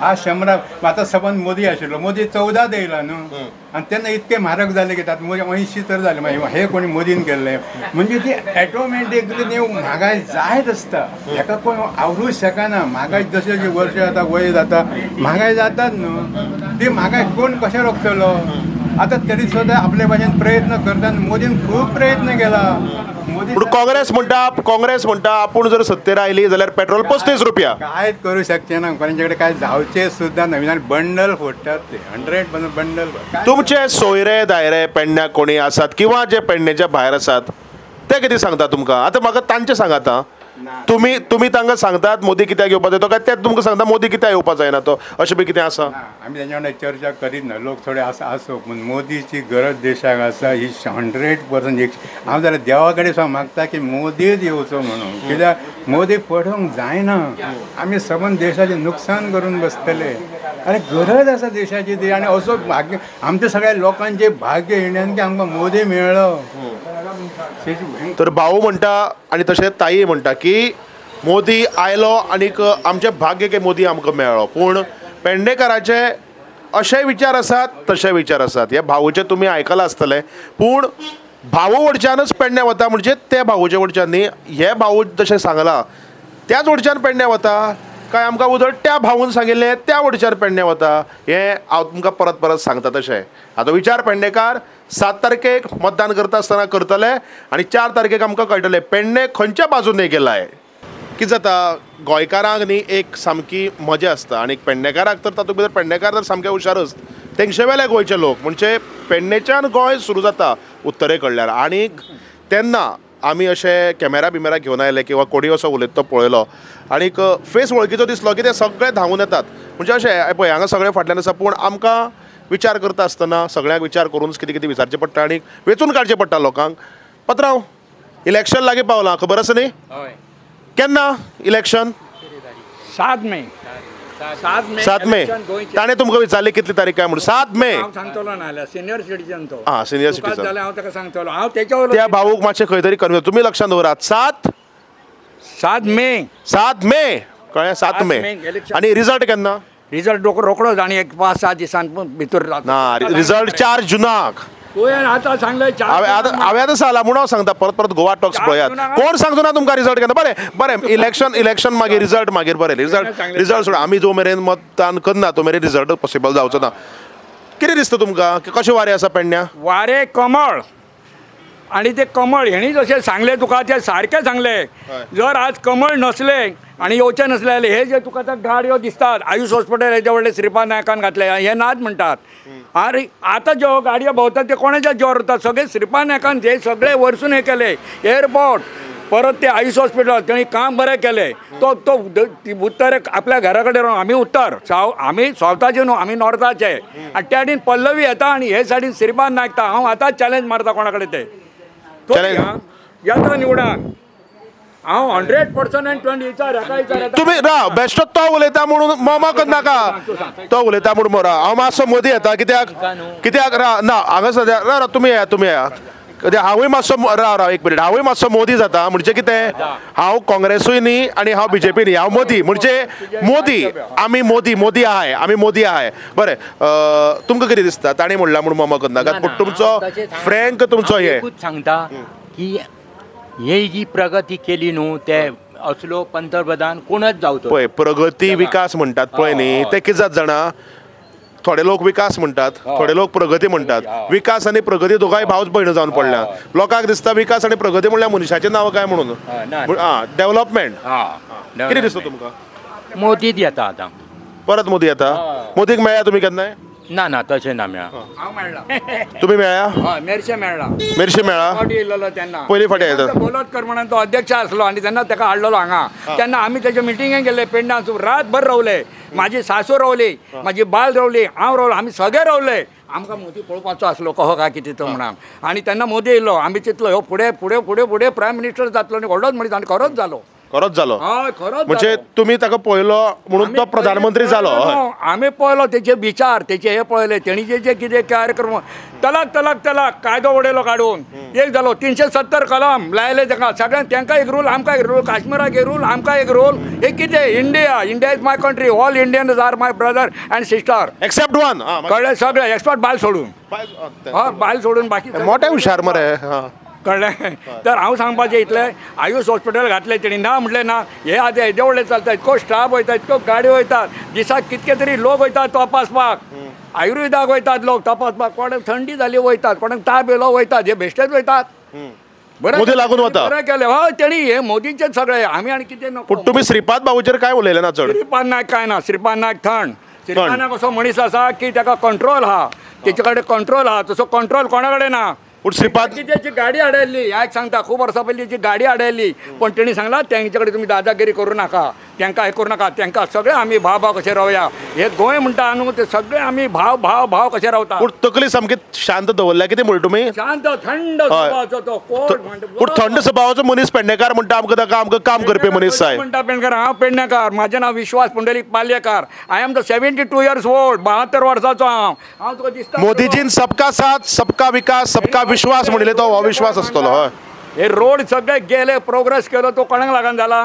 आज 100. आतां सबंद मोदी आशिल्लो, मोदी 14 येयला न्हू, आनी तेन्ना इतकें म्हारग जालें की आतां मोदी 80 तर जालें. मागीर हें कोणी मोदीन केल्लें म्हणजे ती एटोमॅटिकली न्ही म्हागाय जायत आसता, हेका कोण आवरूच शकना. म्हागाय जशें जशें वर्ष जाता वय जाता म्हागाय जातात न्हू, ती म्हागाय कोण कशें रोखतलो? आतां तरी सुद्दां आपले भाशेन प्रयत्न करता. मोदीन खूब प्रयत्न केला. पूण काँग्रेस म्हणटा, काँग्रेस म्हणटा आपूण जर सत्तेर आयली जाल्यार पेट्रोल 35 रुपया. कांयच करूं शकचें ना, तांचे कडेन कांय जावचें सुद्दां नवीन बंडल फोडटात ते 100% बंडल. तुमचे सोयरे दायरे पेडण्या कोणी आसात किंवा जे पेडण्याच्या भायर आसात ते कितें सांगता तुमकां? आतां म्हाका तांचें सांगात आं. तुमी तुमी तांकां सांगतात मोदी कित्याक येवपा जाय तो, काय ते तुमकां सांगता मोदी कित्याक येवपा जायना तो, अशें बी कितें आसा? आमी तेंच्या वांगडा चर्चा करीत ना. लोक थोडे आसा आसो, पूण मोदीची गरज देशाक आसा ही 100%. एक हांव जाल्यार देवा कडेन सुद्दां मागता की मोदीच येवचो म्हणून, कित्याक मोदी पडोवंक जायना. आमी सबंद देशाचें नुकसान करून बसतले. आनी गरज आसा देशाची ती. आनी असो भाग्य आमच्या सगळ्या लोकांचें भाग्य इंडियन की आमकां मोदी मेळ्ळो. तर भाऊ म्हणटा आनी तशें ताई म्हणटा की मोदी आयलो आनीक आमचें भाग्य की मोदी आमकां मेळ्ळो. पूण पेडणेकाराचे अशे विचार आसात तशे विचार आसात. ह्या भाऊचे तुमी आयकलां आसतलें, पूण भाऊ वडच्यानच पेडण्या वता म्हणजे ते भाऊचे वडच्यान न्ही, हे भाऊ जशें सांगलां त्याच वडच्यान पेडण्या वता काय आमकां उदक त्या भाऊन सांगिल्लें त्या वडच्यान पेडण्या वता, हें हांव तुमकां परत परत सांगता. तशें आतां विचार पेडणेकार 7 तारखेक मतदान करता आसतना करतले आनी 4 तारखेक आमकां कळटलें पेडणे खंयच्या बाजून गेलाय. कितें जाता गोंयकारांक न्ही एक सामकी मजा आसता आनी पेडणेकाराक तर तातूंत भितर पेडणेकार तर सामके हुशारच. तेंगशे वेले गोंयचे लोक म्हणजे पेडणेच्यान गोंय सुरू जाता उत्तरे कडल्यान. आनी तेन्ना आमी अशे कॅमेरा बिमेरा घेवन आयले किंवा कोणी असो उलयता तो पळयलो आनीक फेस वळखीचो दिसलो की ते सगळे धांवून येतात. म्हणजे अशें पळय हांगा सगळे फाटल्यान आसा, पूण आमकां विचार करता आसतना सगळ्यांक विचार करूनच कितें कितें विचारचें पडटा आनी वेंचून काडचें पडटा लोकांक. पत्रांव, इलेक्शन लागीं पावलां खबर आसा न्ही? हय. केन्ना इलेक्शन? 7 मे. 7 मे. ताणें तुमकां विचारलें कितली तारीख काय म्हणून? 7 मे. हांव सांगतलो ना जाल्यार सिनियर सिटीजन तो. आं, सिनियर सिटीजन जाल्यार हांव ताका सांगतलो. हांव तेच्या त्या भाऊक मातशें खंय तरी कन्विन्स तुमी लक्षांत दवरात. 7 मे. 7 मे कळ्ळें? 7 मे. आनी रिजल्ट केन्ना? रिजल्ट रोकडोच आनी एक 5-6 दिसान भितर ना. रिजल्ट 4 जुनाक. तुवें आतां सांगलें. हांवें आतां सांगलां म्हणून हांव सांगता परत परत गोवा टॉक्स पळयात. कोण सांगचो ना तुमकां रिजल्ट केन्ना. बरें बरें इलेक्शन इलेक्शन मागीर रिजल्ट मागीर बरें रिजल्ट सोड. आमी जो मेरेन मतदान करना तो मेरेन रिजल्ट पॉसिबल जावचो ना. कितें दिसता तुमकां कशें वारें आसा पेडण्या? वारें कमळ. आनी ते कमळ हेणी जशें सांगलें तुका तें सारकें सांगलें. जर आज कमळ नसलें आनी येवचें नसलें जाल्यार हे जे तुका आतां गाडयो दिसतात आयुष हॉस्पिटल हेजे व्हडलें श्रीपाद नायकान घातलें हे नाच म्हणटात. आनी आतां ज्यो गाडयो भोंवतात ते कोणाच्या जिवार वतात? सगळे श्रीपाद नायकान हे सगळे वरसून हें केलें. एअरपोर्ट परत ते आयुष हॉस्पिटल तेणी काम बरें केलें. तो तो उत्तरेक आपल्या घरा कडेन रावन आमी उत्तर आमी सावथाचे न्हू आमी नॉर्थाचे. आनी त्या सायडीन पल्लवी येता आनी हे सायडीन श्रीपाद नायक. हांव आतां चॅलेंज मारता कोणा कडेन ते येता निवडान. हांव 100% 20 विचार हेका विचार. तुमी राव बेश्टो तो उलयता म्हणून मामा करनाका. तो उलयता म्हणून मोरा हांव मातसो मदीं येता. कित्याक कित्याक रा ना हांगा सद्या रा तुमी येया तुमी येया. हांवूय मातसो राव राव एक मिनीट. हांवूय मातसो मोदी जाता म्हणजे कितें हांव काँग्रेसूय न्ही आनी हांव बीजेपी न्ही. हांव मोदी म्हणजे मोदी. आमी मोदी मोदी आहाय आमी मोदी आहाय. बरें तुमकां कितें दिसता ताणें म्हणलां म्हणून मामा करनाका, पूण तुमचो फ्रँक तुमचो हे सांगता की हे जी प्रगती केली न्हू ते असलो पंतप्रधान कोणच जावचो. पळय प्रगती विकास म्हणटात पळय न्ही ते कितें जात जाणा, थोडे लोक विकास म्हणटात, थोडे लोक प्रगती म्हणटात. विकास आनी प्रगती दोगांय भावच भयण जावन पडल्या. लोकांक दिसता विकास आनी प्रगती म्हणल्यार मनशाचें नांव काय म्हणून, डेव्हलपमेंट. कितें दिसता तुमकां? मोदीच येता आतां परत. मोदी येता? मोदीक मेळ्ळा तुमी केन्नाय? ना ना, तशें ना मेळ्ळा. हांव मेळ्ळा. तुमी मेळ्ळा? हय, मेरशे मेळ्ळा. मेरशे मेळ्ळा येयलेलो तेन्ना, पयली फावटी येता. गोलतकर म्हणून तो अध्यक्ष आसलो आनी तेन्ना ताका हाडलेलो हांगा. तेन्ना आमी तेच्या मिटिंगेक गेले पेडण्यां, रातभर रावले. म्हाजी सासू रावली, म्हाजी बायल रावली, हांव रावलो, आमी सगळे रावले. आमकां मोदी पळोवपाचो आसलो कहो काय कितें तो म्हणून. आनी तेन्ना मोदी येयलो, आमी चिंतलो ह्यो फुडें फुडें फुडें फुडें प्रायम मिनिस्टर जातलो आनी व्हडलोच मनीस, आनी खरोच जालो. खरोच जालो. हय, खरोच. म्हणजे तुमी ताका पळयलो म्हणून तो प्रधानमंत्री जालो. आमी पळयलो तेचे विचार, तेचे हे पळयले, तेणी जे जे कितें कार्यक्रम तलाक तलाक तलाक कायदो उडयलो काडून, एक जालो 370 कलम लायले ताका सगळ्यांक. तांकां एक रूल, आमकां एक रूल, काश्मीराक एक रूल, आमकां एक रूल. हे कितें? India, India is my country, all Indians are my brother and sister except one. कळ्ळें? सगळें एक्सपर्ट बायल सोडून. हय, बायल सोडून बाकी. मोठे हुशार मरे. कळ्ळें? तर हांव सांगपाचें इतलें, आयुष हॉस्पिटल घातलें तेणी, ना म्हटलें ना, हे आतां येदे व्हडलें चलता, इतको स्टाफ वयता, इतक्यो गाडयो वयतात, दिसाक कितके तरी लोक वयतात तपासपाक, आयुर्वेदाक वयतात लोक तपासपाक, कोणाक थंडी जाली वयतात, कोणाक ताप येयलो वयतात, हे बेश्टेच वयतात. बरें, मोदी लागून वता. बरें केलें. हय, तेणी हे मोदीचेच सगळें. आमी आनी कितें नको. पूण तुमी श्रीपाद बाबूचेर काय उलयलें ना चड? श्रीपाद नायक काय ना, श्रीपाद नायक थंड. श्रीपाद नायक असो मनीस आसा की ताका कंट्रोल आहा, तेचे कडेन कंट्रोल आहा, तसो कंट्रोल कोणा कडेन ना. पूण श्रीपाद कित्याची गाडी आडयल्ली, ह्या एक सांगता, खूब वर्सां पयलीं जी गाडी आडयल्ली, पण तेणी सांगला तेंचे कडेन तुमी दादागिरी करूं नाका, तांकां हें करूं नाका, तांकां सगळे आमी भाव भाव कशे रावया. हे गोंय म्हणटा न्हू, ते सगळे आमी भाव भाव भाव कशे रावता. पूण तकली सामकी शांत दवरल्या. कितें म्हणटा तुमी? शांत थंड स्वभावाचो तो. कोण पूण थंड स्वभावाचो मनीस पेडणेकार म्हणटा आमकां, ताका आमकां काम करपी मनीस जाय म्हणटा पेडणेकार. हांव पेडणेकार, म्हाजें नांव Vishwas Pundalik Palyekar. I am the 72 years old, 72 वर्सांचो हांव. हांव तुका दिसता मोदीजीन सबका साथ सबका विकास सबका विश्वास म्हणले तो अविश्वास आसतलो. हय, हे रोड सगळे गेले, प्रोग्रेस केलो तो कोणाक लागून जाला?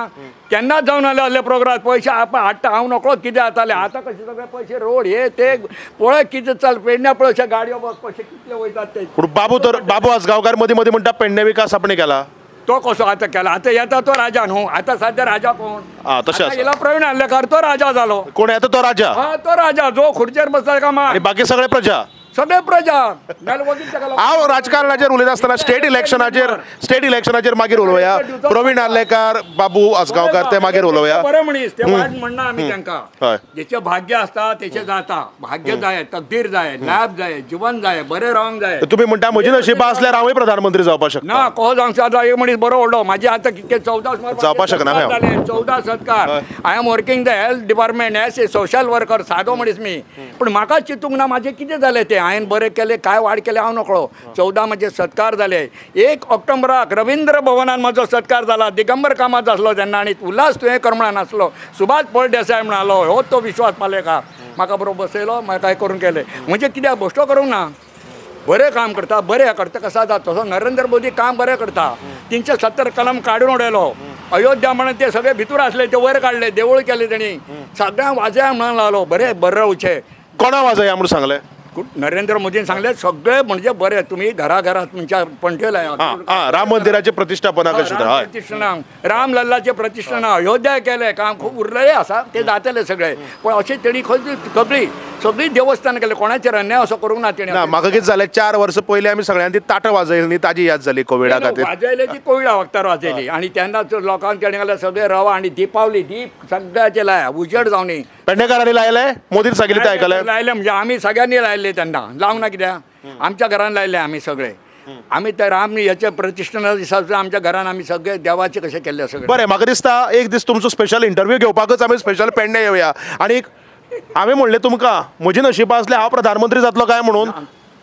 केन्नाच जावन आले आहले प्रोग्रेस. पयशे आपण हाडटा, हांव नकळो कितें जातालें. आतां कशें सगळे पयशे रोड हे ते पळय कितें चल पेडण्या पळय, अशे गाडयो बघ कशे कितले वयतात ते. पूण बाबू तर बाबू आजगांवकार मदीं मदीं म्हणटा पेडणे विकास आपणे केला. तो कसो आतां केला? आतां येता तो राजा न्हू, आतां सद्या राजा कोण? तशें येयला प्रवीण आर्लेकार, तो राजा जालो. कोण येता तो राजा? हय, तो राजा जो खुर्चेर बसता ताका मार, बाकी सगळे प्रजा. सगळे प्रजा. हांव राजकारणाचेर उलयता आसतना स्टेट इलेक्शनाचेर मागीर उलोवया. प्रवीण आर्लेकार, बाबू आजगांवकार ते मागीर उलोवया. बरें मनीस ते, वायट म्हणना आमी तांकां. जेचे भाग्य आसता तेचे जाता. भाग्य जाय, तकदीर जाय, लाभ जाय, जिवन जाय, बरें रावंक जाय. तुमी म्हणटा म्हजी नशिबा आसल्यार हांवूय प्रधानमंत्री जावपाक शकता. ना, कसो जावंक शकता? एक मनीस बरो व्हडलो. म्हाजे आतां कितके 14 जावपाक शकना. 14 सत्कार. I am working the health department as a social worker. सादो मनीस मी, पूण म्हाका चिंतूंक ना म्हाजें कितें जालें तें. हांवें बरें केलें काय वाड केलें हांव नकळो. 14 म्हजे सत्कार जाले. 1 ऑक्टोबराक रविंद्र भवनान म्हजो सत्कार जाला. दिगंबर कामत आसलो तेन्ना आनी उल्हास तुयें कर म्हणून आसलो, सुभाष फळदेसाय म्हणालो, हो तो विश्वास पालेकार म्हाका बरोबर बसयलो, म्हाका हें करून केलें. म्हणजे कित्याक भश्टो करूंक ना, बरें काम करता, बरें करता कसो जाता तसो नरेंद्र मोदी काम बरें करता. 370 कलम काडून उडयलो. अयोध्या म्हणून ते सगळे भितूर आसले ते वयर काडले, देवूळ केले तेणी, सगळ्यांक वाजया म्हणून लागलो. बरें बरें रावचें. कोणा वाजया म्हणून सांगलें? नरेंद्र मोदीन सांगले सगळे म्हणजे बरे तुमी घरा घरात तुमच्या पणटे लाया. राम मंदिराचे प्रतिष्ठापना कशी? प्रतिष्ठान, राम लल्लाचे प्रतिष्ठान, अयोध्या केले काम खूब उरलेले आसा ते जातले सगळे. पण अशें तेणी खंय सगळी सगळी देवस्थान केले, कोणाचेर अन्याय असो करूंक ना तेणी. म्हाका कितें जालें, 4 वर्सां पयलीं आमी सगळ्यांनी ती ताटां वाजयली न्ही, ताजी याद जाली कोविडा खातीर. वाजयले ती कोविडा वखदार वाजयली आनी तेन्ना लोकांक तेणी घातले सगळे रवा आनी दीपावली दीप सगळ्याचे लाया उजेड जावनी. पेडणेकारांनी लायले, मोदीन सांगिल्लें तें आयकलें? लायले म्हणजे आमी सगळ्यांनी लायले तेन्ना, लावंक ना कित्याक, आमच्या घरान लायले आमी सगळे. आमी तर आमी हेच्या प्रतिष्ठाना दिसा आमच्या घरान आमी सगळे देवाचे कशे केल्ले सगळे. बरें, म्हाका दिसता एक दीस तुमचो स्पेशल इंटरव्यू घेवपाकच आमी स्पेशल पेडणे येवया. आनी हांवें म्हणलें तुमकां म्हजी नशिबा आसल्यार हांव प्रधानमंत्री जातलो काय म्हणून.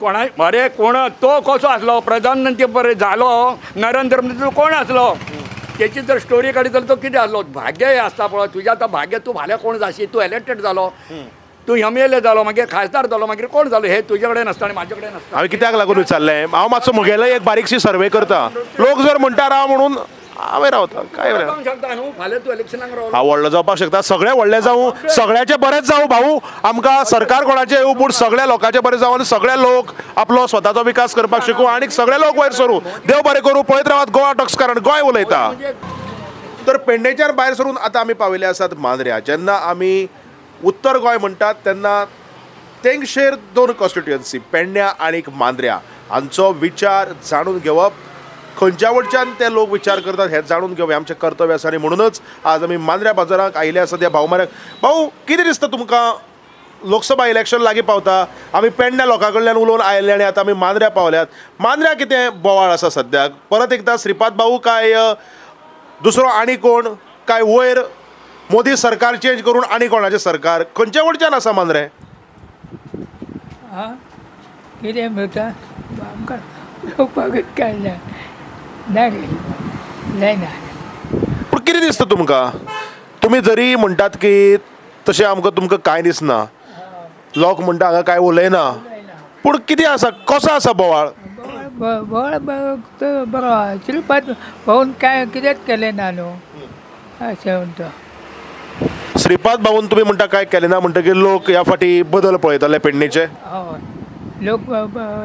कोणा अरे कोण तो कसो आसलो प्रधानमंत्री बरें जालो नरेंद्र मोदी कोण आसलो तेची जर स्टोरी काडली जाल्यार तो कितें आसलो. भाग्य आसता पळय तुज्या, आतां भाग्य तूं फाल्यां कोण जाशी, तूं इलेक्टेड जालो, तूं एम एल ए जालो, मागीर खासदार जालो, मागीर कोण जालो हे तुजे कडेन आसता आनी म्हाजे कडेन आसता. हांवें कित्याक लागून विचारलें, हांव मातसो म्हगेलो एक बारीकशी सर्वे करता. लोक जर म्हणटा राव म्हणून हांवें रावता काय शकता न्हू, फाल्यां तूं इलेक्शनाक रावलो हांव व्हडलो जावपाक शकता. सगळे व्हडले जावं, सगळ्याचें बरेंच जावं भाऊ. आमकां सरकार कोणाचें येवं पूण सगळ्या लोकांचें बरें जावं आनी सगळे लोक आपलो स्वताचो विकास करपाक शिकूं आनी सगळे लोक वयर सरूं. देव बरें करूं. पळयत रावात गोवा टॉक्स, कारण गोंय उलयता. तर पेडणेच्यान भायर सरून आतां आमी पाविल्ले आसात मांद्र्या. जेन्ना आमी उत्तर गोंय म्हणटात तेन्ना तेंगशेर दोन कॉन्स्टिट्युएन्सी पेडण्या आनी मांद्र्या हांचो विचार जाणून घेवप, खंयच्या वटच्यान ते लोक विचार करतात हें जाणून घेवप हें आमचें कर्तव्य आसा. आनी म्हणूनच आज आमी मांद्र्या बाजाराक आयिल्ले आसा त्या भाऊ मार्याक. भाऊ, कितें दिसता तुमकां, लोकसभा इलेक्शन लागीं पावता, आमी पेडण्या लोकां कडल्यान उलोवन आयले आनी आतां आमी मांद्र्या पावल्यात. मांद्र्या कितें बोवाळ आसा सद्याक? परत एकदां श्रीपाद भाऊ काय दुसरो आनी कोण, काय वयर मोदी सरकार चेंज करून आनी कोणाचें सरकार, खंयच्या वटच्यान आसा मांद्रें? आं, कितें म्हणटा आमकां उलोवपाकूच कांय ना, जायना. पूण कितें दिसता तुमकां? तुमी जरी म्हणटात की तशें आमकां तुमकां कांय दिसना, लोक म्हणटा हांगा कांय उलयना, पूण कितें आसा, कसो आसा बोवाळ? बोवाळ बरो आसा. श्रीपाद भाऊन कांय कितेंच केलें ना न्हू, अशें म्हणटा. श्रीपाद भाऊन तुमी म्हणटा कांय केलें ना म्हणटकीर लोक ह्या फाटी बदल पळयतले पेडणेचे? हय, लोक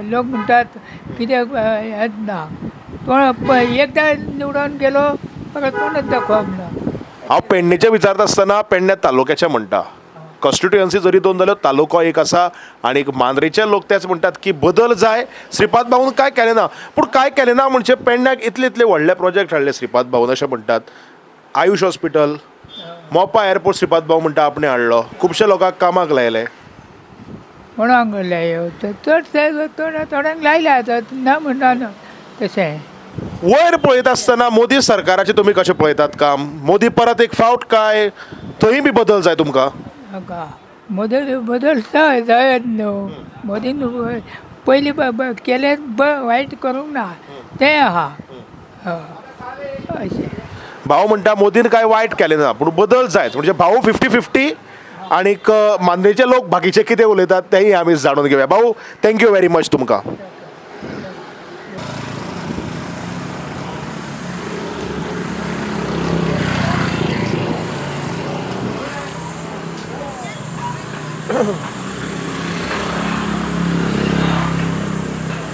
लोक म्हणटात कितें हेंच ना, कोण एकदां निवडून गेलो परत कोणच दाखोवप ना. हांव पेडणेचें विचारता आसतना पेडण्या तालुक्याचें म्हणटा. कॉन्स्टिट्युएन्सी जरी दोन जाल्यो तालुको एक आसा आनी मांद्रेचे लोक तेच म्हणटात की बदल जाय. श्रीपाद भाऊन कांय केलें ना, पूण कांय केलें ना म्हणजे पेडण्याक इतले इतले व्हडले प्रोजेक्ट हाडले श्रीपाद भाऊन अशें म्हणटात. आयुष हॉस्पिटल, मोपा एअरपोर्ट श्रीपाद भाऊ म्हणटा आपणें हाडलो, खुबशे लोकांक कामाक लायले. कोणाक लायो चड थोड्यांक लायले आतां, ना म्हणटा ना तशें. वयर पळयता आसतना मोदी सरकाराचें तुमी कशें पळयतात काम? मोदी परत एक फावट काय थंय बी बदल जाय तुमकां? बदल बदल जाय जायत न्हू. मोदीन पयलीं केलें वायट करूंक ना तें आहा. अशें भाऊ म्हणटा मोदीन कांय वायट केलें ना, पूण बदल जायच. म्हणजे भाऊ 50-50 आनीक मांद्रेचे लोक बाकीचे कितें उलयतात तेंय आमी जाणून घेवया. भाऊ, thank you very much तुमकां.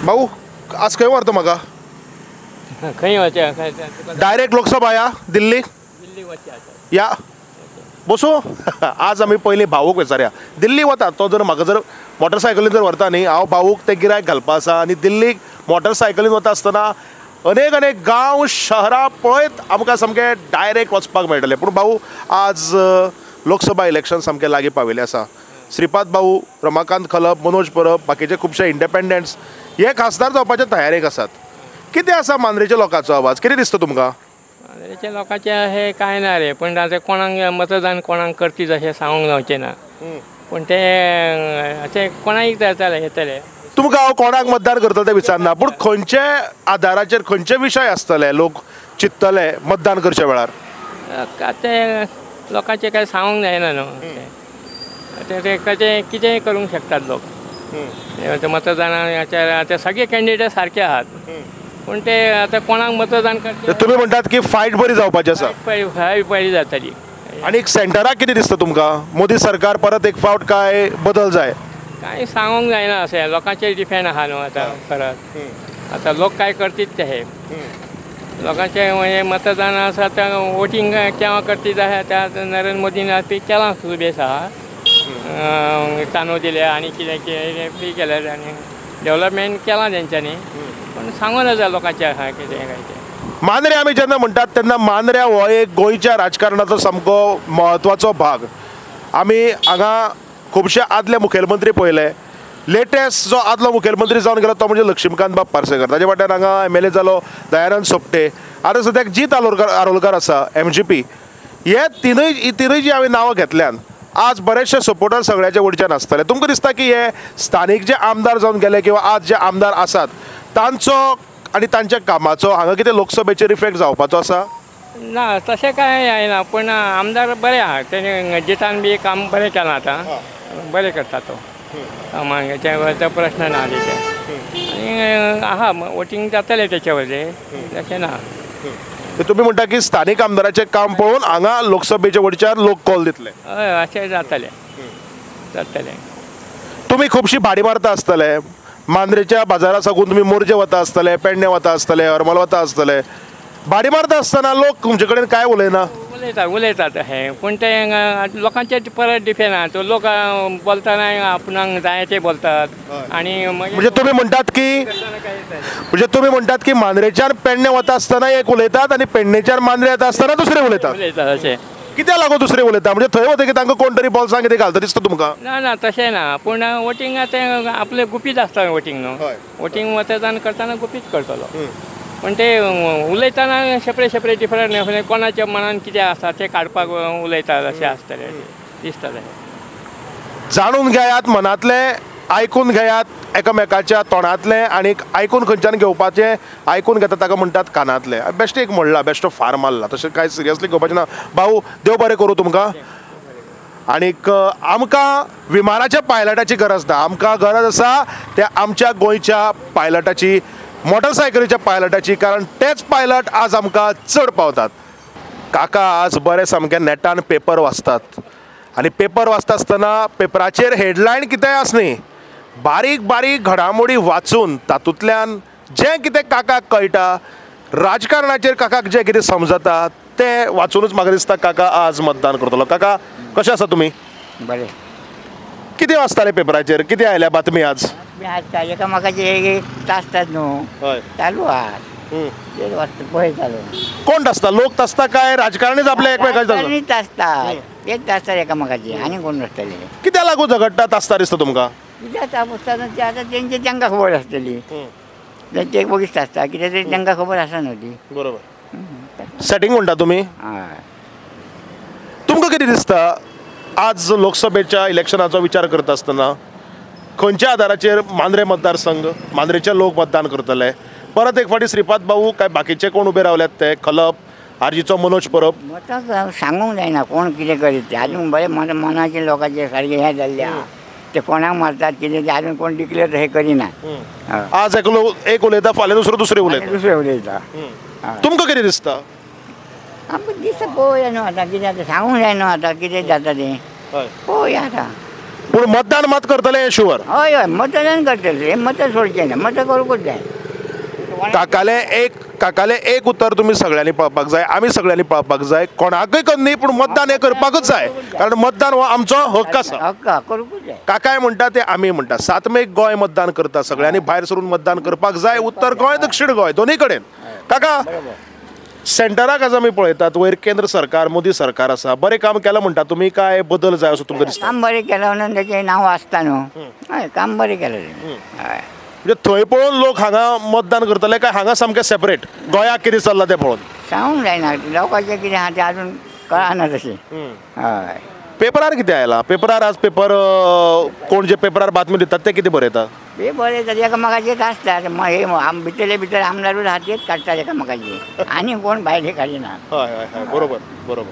भाऊ, आज खंय व्हरता म्हाका? खंय वचचें? डायरेक्ट लोकसभा या दिल्ली? दिल्ली वचचें या बसू. आज आमी पयलीं भाऊक विचारया. दिल्ली वता तो जर म्हाका जर मोटरसायकलीन जर व्हरता न्ही, हांव भाऊक तें गिरायक घालपा आसा. आनी दिल्लीक मोटरसायकलीन वता आसतना अनेक अनेक गांव शहरां पळयत आमकां सामकें डायरेक्ट वचपाक मेळटलें. पूण भाऊ, आज लोकसभा इलेक्शन सामकें लागीं पाविल्लें आसा. श्रीपाद भाऊ, रमाकांत खलप, मनोज परब, बाकीचे खुबशे इंडिपेंडंट्स हे खासदार जावपाचे तयारेक आसात. कितें आसा मांद्रेच्या लोकांचो आवाज, कितें दिसता तुमकां? मांद्रेच्या लोकांचें अशें कांय ना रे, पूण आतां कोणाक मतदान कोणाक करतीत अशें सांगूंक जावचें ना, पूण तें अशें कोणाक जातलें येतलें. तुमकां हांव कोणाक मतदान करतलो तें विचारना, पूण खंयचे आदाराचेर खंयचे विशय आसतले लोक चिंततले मतदान करच्या वेळार? आतां लोकांचें कांय सांगूंक जायना न्हू, ते कशें कितेंय करूंक शकतात लोक. मतदानाचेर आतां सगळे कॅन्डिडेट सारके आहात, पूण ते आतां कोणाक मतदान करता. तुमी म्हणटात की फायट बरी जावपाची आसा? फायट बरी जातली. आनी सेंटराक कितें दिसता तुमकां? मोदी सरकार परत एक फावट काय बदल जाय? कांय सांगूंक जायना, अशें लोकांचेर डिपेंड आहा न्हू आतां परत. आतां लोक काय करतीत ते हे लोकांचें म्हणजे मतदान आसा तें वोटींग केव्हा करतीत आसा त्या नरेंद्र मोदीन केलां सुद्दां बेस आहा, तांदूळ दिले आनी कितें कितें फ्री केलें आनी डेवलपमेंट केलां तेंच्यांनी, पूण सांगूं नजा लोकांचें आहा कितें काय तें. मांद्रे आमी जेन्ना म्हणटात तेन्ना मांद्र्या हो एक गोंयच्या राजकारणाचो सामको म्हत्वाचो भाग. आमी हांगा खुबशे आदले मुखेलमंत्री पळयले. लेटेस्ट जो आदलो मुखेलमंत्री जावन गेलो तो म्हणजे लक्ष्मीकांत बाब पार्सेकर, ताजे फाटल्यान हांगा MLA जालो दयानंद सोपटे, आतां सद्याक जीत आरोलकर आसा MGP. हे तिनूय जी हांवें नांवां घेतल्यान आज बरेचशे सपोर्टर सगळ्याचे वडच्यान आसतले. तुमकां दिसता की हे स्थानीक जे आमदार जावन गेले किंवा आज जे आमदार आसात तांचो आनी तांच्या कामाचो हांगा कितें लोकसभेचेर इफेक्ट जावपाचो आसा? ना, तशें कांय जायना, पूण आमदार बरें आहा, तेणें जितान बी काम बरें केलां, आतां बरें करता तो, कामाचें प्रश्न ना तेचे. आनी आहा वोटींग जातलें तेचे वयलें, तशें ना. तुमी म्हणटा की स्थानीक आमदाराचें काम पळोवन हांगा लोकसभेचे वडच्यान लोक कॉल दितले? हय, अशें जातलें जातलें. तुमी खुबशी भाडी मारता आसतले, मांद्रेच्या बाजारा साकून तुमी मोरजे वता आसतले, पेडणे वता आसतले, हरमल वता आसतले. भाडी मारता आसतना लोक तुमचे कडेन काय उलयना? उलयतात उलयतात हें, पूण तें लोकांचेर परत डिपेंड आहा. तो लोक बोलतना आपणाक जाय ते बोलतात. आनी म्हणजे तुमी म्हणटात की, म्हणजे तुमी म्हणटात की मांद्रेच्यान पेडणे वता आसतना एक उलयतात आनी पेडणेच्यान मांद्रे येता आसतना दुसरे उलयतात. उलयतात अशें कित्याक लागून दुसरे उलयता? म्हणजे थंय वतकीर तांकां कोण तरी बोल्सां कितें घालता दिसता तुमकां? ना ना तशें ना, पूण वोटिंगा तें आपलें गुपीत आसता. वोटींग न्हू, वोटींग मतदान करतना गुपीत करतलो, पूण ते उलयतना सेपरेट सेपरेट डिफरंट कोणाच्या मनान कितें आसा तें काडपाक उलयतात अशें आसतलें दिसतलें. जाणून घेयात मनांतलें, आयकून घेयात एकामेकाच्या तोंडांतलें, आनी आयकून खंयच्यान घेवपाचें आयकून घेता ताका म्हणटात कानांतलें. बेश्टें एक म्हणलां, बेश्टो फार मारला, तशें कांय सिरियसली घेवपाचें ना. भाऊ देव बरें करूं तुमकां. आनीक आमकां विमानाच्या पायलटाची गरज ना, आमकां गरज आसा त्या आमच्या गोंयच्या पायलटाची, मोटरसायकलीच्या पायलटाची, कारण तेच पायलट आज आमकां चड पावतात. काका आज बरे सामके नेटान पेपर वाचतात आनी पेपर वाचता आसतना पेपराचेर हेडलायन कितेंय आसनी, बारीक बारीक घडामोडी वाचून तातूंतल्यान जें कितें काकाक कळटा, राजकारणाचेर काकाक जें कितें समजता तें वाचुनूच म्हाका दिसता काका आज मतदान करतलो. काका कशें आसा तुमी? बरें. कितें वाचताले पेपराचेर? कितें आयल्या बातमी आज? आसता एकामेकाचे एक तासतात न्हू, चालू आहा पळयतालो. कोण तासता? लोक तासता काय राजकारणीच आपले एकमेकाचे तासतात? तेच तासतात एकामेकाचे, आनी कोण नासतले. कित्याक लागून झगडटा तासता दिसता तुमकां? कित्याक तासता ते आतां तेंचे तांकां खबर आसतली, ते बगीच तासता कित्याक तरी तांकां खबर आसा न्हू ती. बरोबर. सेटींग म्हणटा तुमी? हय. तुमकां कितें दिसता आज लोकसभेच्या इलेक्शनाचो विचार करता आसतना खंयच्या आदाराचेर मांद्रे मतदारसंघ, मांद्रेचे लोक मतदान करतले? परत एक फावटी श्रीपाद भाऊ काय बाकीचे कोण उबे रावल्यात ते खलप, आरजीचो मनोज परब? मतां सांगूंक जायना कोण कितें करीत तें. आजून बरें मनाचे लोकांचे सारकें हें जाल्लें आहा, ते कोणाक मारतात कितें तें आजून कोण डिक्लेर हें करिना. आज एकलो एक उलयता, फाल्यां दुसरो दुसरें उलयता, दुसरें उलयता. तुमकां कितें दिसता? आमकां दिसता पळोवया न्हू आतां कितें आतां सांगूंक जायना आतां कितें जाता तें, पळोवया आतां. पूण मतदान मात करतले हें शुवर? हय हय, मतदान करतले, हें मतां सोडचें ना, मतां करूंकूच जाय. काकाले एक उतर तुमी सगळ्यांनी पळोवपाक जाय, आमी सगळ्यांनी पळोवपाक जाय, कोणाकय कन्नी पूण मतदान हें करपाकूच जाय, कारण मतदान हो आमचो हक्क आसा. हक्क करूंकूच जाय. काकाय म्हणटा ते आमी म्हणटा, 7 मेक गोंय मतदान करता, सगळ्यांनी भायर सरून मतदान करपाक जाय, उत्तर गोंय दक्षिण गोंय दोनूय कडेन. काका सेंटराक आज आमी पळयतात वयर केंद्र सरकार, मोदी सरकार आसा, बरें काम केलां म्हणटा तुमी, काय बदल जाय असो तुमकां दिसता? काम बरें केलां म्हणून तेचें नांव आसता न्हू. हय, काम बरें केलां तेणें. हय. म्हणजे थंय पळोवन लोक हांगा मतदान करतले काय हांगा सामकें सेपरेट गोंयाक कितें चल्लां तें पळोवन? सांगूंक जायना, लोकांचें कितें आहा तें आजून कळना तशें. हय. पेपरार कितें आयलां? पेपरार आज पेपर कोण जे पेपरार बातमी दितात ते कितें बरयतात? ते बरयतात एकामेकाचेच आसतात, हे भितरले भितर आमदारूच आहा तेच काडटात एकामेकाचे, आनी कोण भायले काडिना. हय हय हय, बरोबर बरोबर.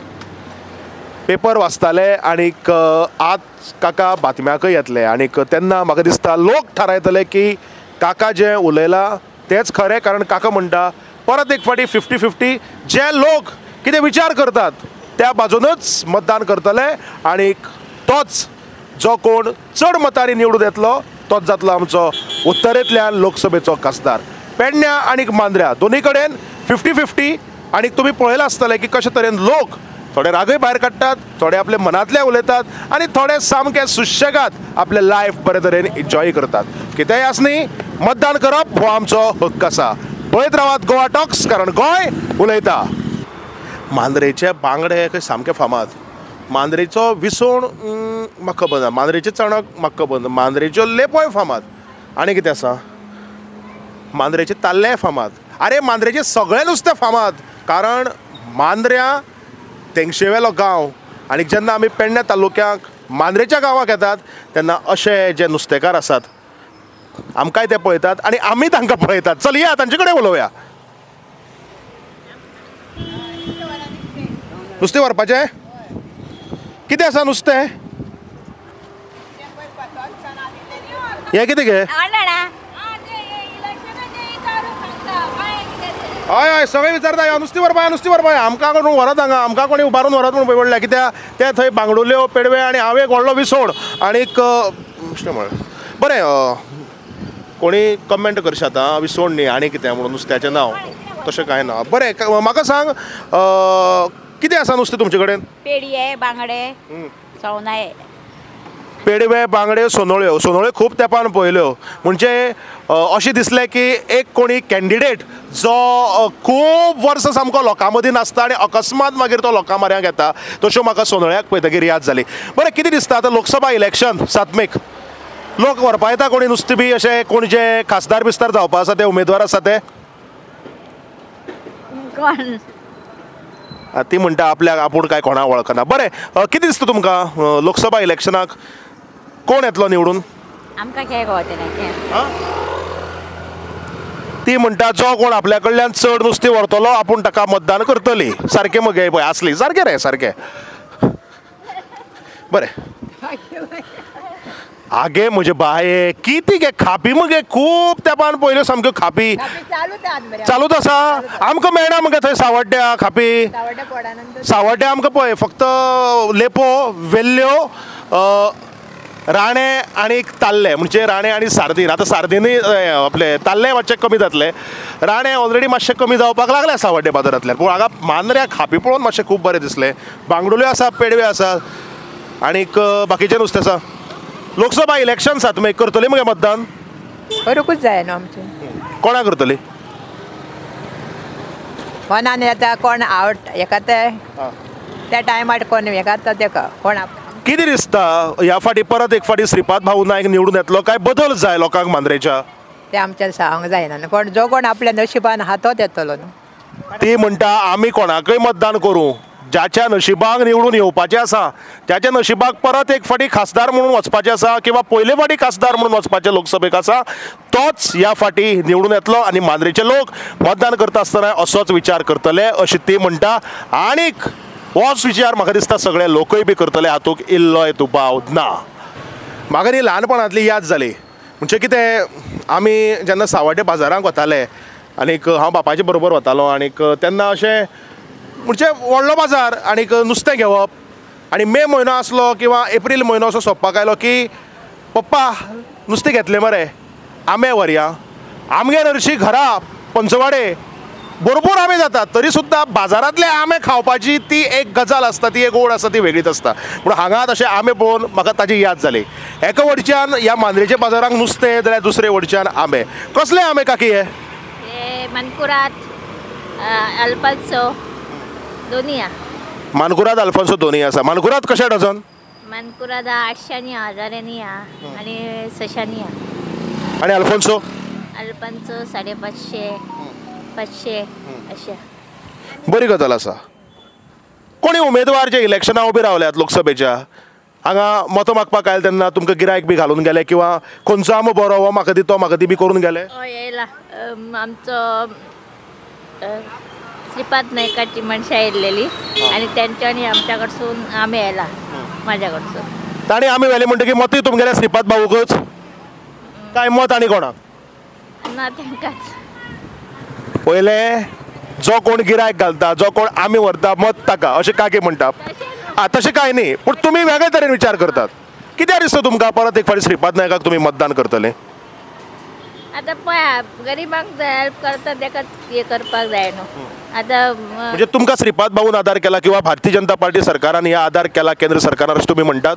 पेपर वाचताले आनीक आज काका बातम्याकय येतले आनीक तेन्ना म्हाका दिसता लोक थारायतले की काका जें उलयलां तेंच खरें, कारण काका म्हणटा परत एक फावटी 50-50 जे लोक कितें विचार करतात त्या बाजूनच मतदान करतले आनीक तोच जो कोण चड मतांनी निवडून येतलो तोच जातलो आमचो उत्तरेंतल्यान लोकसभेचो खासदार. पेडण्या आनीक मांद्र्या दोनूय कडेन 50-50 आनी तुमी पळयलां आसतलें की कशे तरेन लोक थोडे रागय भायर काडटात, थोडे आपले मनांतले उलयतात आनी थोडे सामके सुशेगाद आपले लायफ बरे तरेन एन्जॉय करतात. कितेंय आसनी मतदान करप हो आमचो हक्क आसा. पळयत रावात गोवा टॉक्स, कारण गोंय उलयता. मांद्रेचे बांगडे खंय सामके फामाद, मांद्रेचो विसवण म्हाका खबर ना, मांद्रेचें चणक म्हाका खबर ना, मांद्रेच्यो लेपोय फामाद, आनी कितें आसा मांद्रेचे ताल्लेय फामाद. आरे मांद्रेचें सगळें नुस्तें फामाद, कारण मांद्र्या तेंगशेवेलो गांव आनी जेन्ना आमी पेडण्या तालुक्याक मांद्रेच्या गांवाक येतात तेन्ना अशे जे नुस्तेकार आसात आमकांय ते पळयतात आनी आमी तांकां पळयतात. चल या तांचे कडेन उलोवया. नुस्तें व्हरपाचें? कितें आसा नुस्तें? हें कितें गे? हय हय, सगळे विचारता यो नुस्तें व्हरपा, नुस्तें व्हरपा. आमकां कोण व्हरत हांगा, आमकां कोणी उबारून व्हरत म्हूण पळय पडल्या, कित्याक ते थंय बांगडुल्यो पेडवे आनी हांव एक व्हडलो विसवण आनीक बरें कोणी कमेंट करशात आतां विसवण न्ही आनी कितें म्हणून नुस्त्याचें नांव, तशें कांय ना. बरें म्हाका सांग, कितें आसा नुस्तें तुमचे कडेन? पेडये, बांगडे, सवनाळे. पेडवे, बांगडे, सोनोळ्यो. सोनोळ्यो खूब तेंपान पळयल्यो, म्हणजे अशें दिसलें की एक कोणी कॅन्डिडेट जो खूब वर्सां सामको लोकां मदीं नासता आनी अकस्मात मागीर तो लोकां म्हऱ्यांत येता, तश्यो म्हाका सोनोळ्याक पळयतकीर याद जाली. बरें, कितें दिसता आतां लोकसभा इलेक्शन 7 मेक लोक व्हरपा येता कोणी नुस्तें बी अशें कोण जे खासदार बिस्तार जावपा आसा ते उमेदवार आसा ते? कोण ती म्हणटा आपल्याक आपूण काय कोणा वळखना. बरें, कितें दिसता तुमकां लोकसभा इलेक्शनाक कोण येतलो निवडून? आमकां काय कळतलें. ती म्हणटा जो कोण आपल्या कडल्यान चड नुस्तें व्हरतलो आपूण ताका मतदान करतली. सारकें मगे पळय आसली सारकें रे सारकें. बरें, आगे म्हजे बाये कितें गे खापी मगे खूब तेंपान पयल्यो सामक्यो खापी चालूच आसा. आमकां मेळना मगे थंय सावड्ड्या खापी. सावड्ड्या आमकां पळय फक्त लेपो, वेल्ल्यो, राणे आनी ताल्ले, म्हणजे राणे आनी सार्दीन. आतां सार्दिनूय आपले ताल्ले मातशे कमी जातले, राणे ऑलरेडी मातशे कमी जावपाक लागले सावड्डे बाजारांतल्यान. पूण हांगा मांद्र्या खापी पळोवन मातशें खूब बरें दिसलें. बांगडुल्यो आसा, पेडवे आसा आनीक बाकीचें नुस्तें आसा. लोकसभा इलेक्शन 7 मेक करतली मगे मतदान? करूंकूच जाय न्हू आमचें. कोणा करतली? मनान येता कोण आवड हेका ते त्या टायमार कोण हेका तेका कोण. कितें दिसता ह्या फाटी परत एक फाटी श्रीपाद भाऊ नायक निवडून येतलो काय बदल जाय लोकांक मांद्रेच्या? ते आमच्यान सांगूंक जायना न्हू, कोण जो कोण आपल्या नशिबान आहा तोच येतलो न्हू. ती म्हणटा आमी कोणाकय मतदान करूं, ज्याच्या नशिबाक निवडून येवपाचें आसा त्याच्या नशिबाक परत एक फाटी खासदार म्हणून वचपाचें आसा किंवा पयले फाटी खासदार म्हणून वचपाचें लोकसभेक आसा तोच ह्या फाटी निवडून येतलो आनी मांद्रेचे लोक मतदान करता आसतना असोच विचार करतले अशी ती म्हणटा. आनीक होच विचार म्हाका दिसता सगळे लोकय बी करतले, हातूंत इल्लोय दुबाव ना. म्हाका न्ही ल्हानपणांतली याद जाली, म्हणजे कितें आमी जेन्ना सावड्डे बाजारांक वताले आनीक हांव बापायचे बरोबर वतालो आनीक तेन्ना अशें म्हणजे व्हडलो बाजार आनीक नुस्तें घेवप आनी मे म्हयनो आसलो किंवा एप्रील म्हयनो असो सोंपपाक आयलो की पप्पा नुस्तें घेतलें मरे आंबे व्हरया. आमगेर हरशीं घरा पंचवाडे भरपूर आंबे जातात तरी सुद्दां बाजारांतले आंबे खावपाची ती एक गजाल आसता, ती एक ओड आसता, ती वेगळीच आसता. पूण हांगा तशे आंबे पळोवन म्हाका ताजी याद जाली. एका वटच्यान ह्या मांद्रेच्या बाजारांक नुस्तें जाल्यार दुसरे वटच्यान आंबे. कसले आंबे काकी हे? मानकुराद, अल्फान्सो दोन्ही. मानकुराद, अल्फान्सो दोन्ही आसा. मानकुराद कशें डझन? मानकुराद 800 1000 आनी 600. आनी अल्फान्सो? अल्फान्सो 550 500 अशें. बरी गजाल आसा. कोणी उमेदवार जे इलेक्शनाक उबे रावल्यात लोकसभेच्या हांगा मतां मागपाक आयले तेन्ना तुमकां गिरायक बी घालून गेले किंवा खंयचो आंबो बरो हो म्हाका दी तो म्हाका दी बी करून गेले? हय येयला. आमचो श्रीपाद नायकाची मनशां येयल्लेली आनी तेंच्यांनी आमच्या कडसून आंबे येयला म्हाज्या कडसून. तांणी आंबे व्हेले म्हणटकीर मतूय तुमगेलें श्रीपाद भाऊकच काय मत आनी कोणाक? ना तेंकाच. पयलें जो कोण गिरायक घालता, जो कोण आमी व्हरता मत ताका अशें काकी म्हणटा. आं तशें कांय न्ही, पूण तुमी वेगळे तरेन विचार करतात. कित्याक दिसता तुमकां परत एक फावटी श्रीपाद नायकाक तुमी मतदान करतले? आतां पळय गरिबांक हेल्प करता तेका हें करपाक जाय न्हू. आतां म्हणजे तुमकां श्रीपाद भाऊन आदार केला किंवा भारतीय जनता पार्टी सरकारान हे आदार केला केंद्र सरकारान अशें तुमी म्हणटात?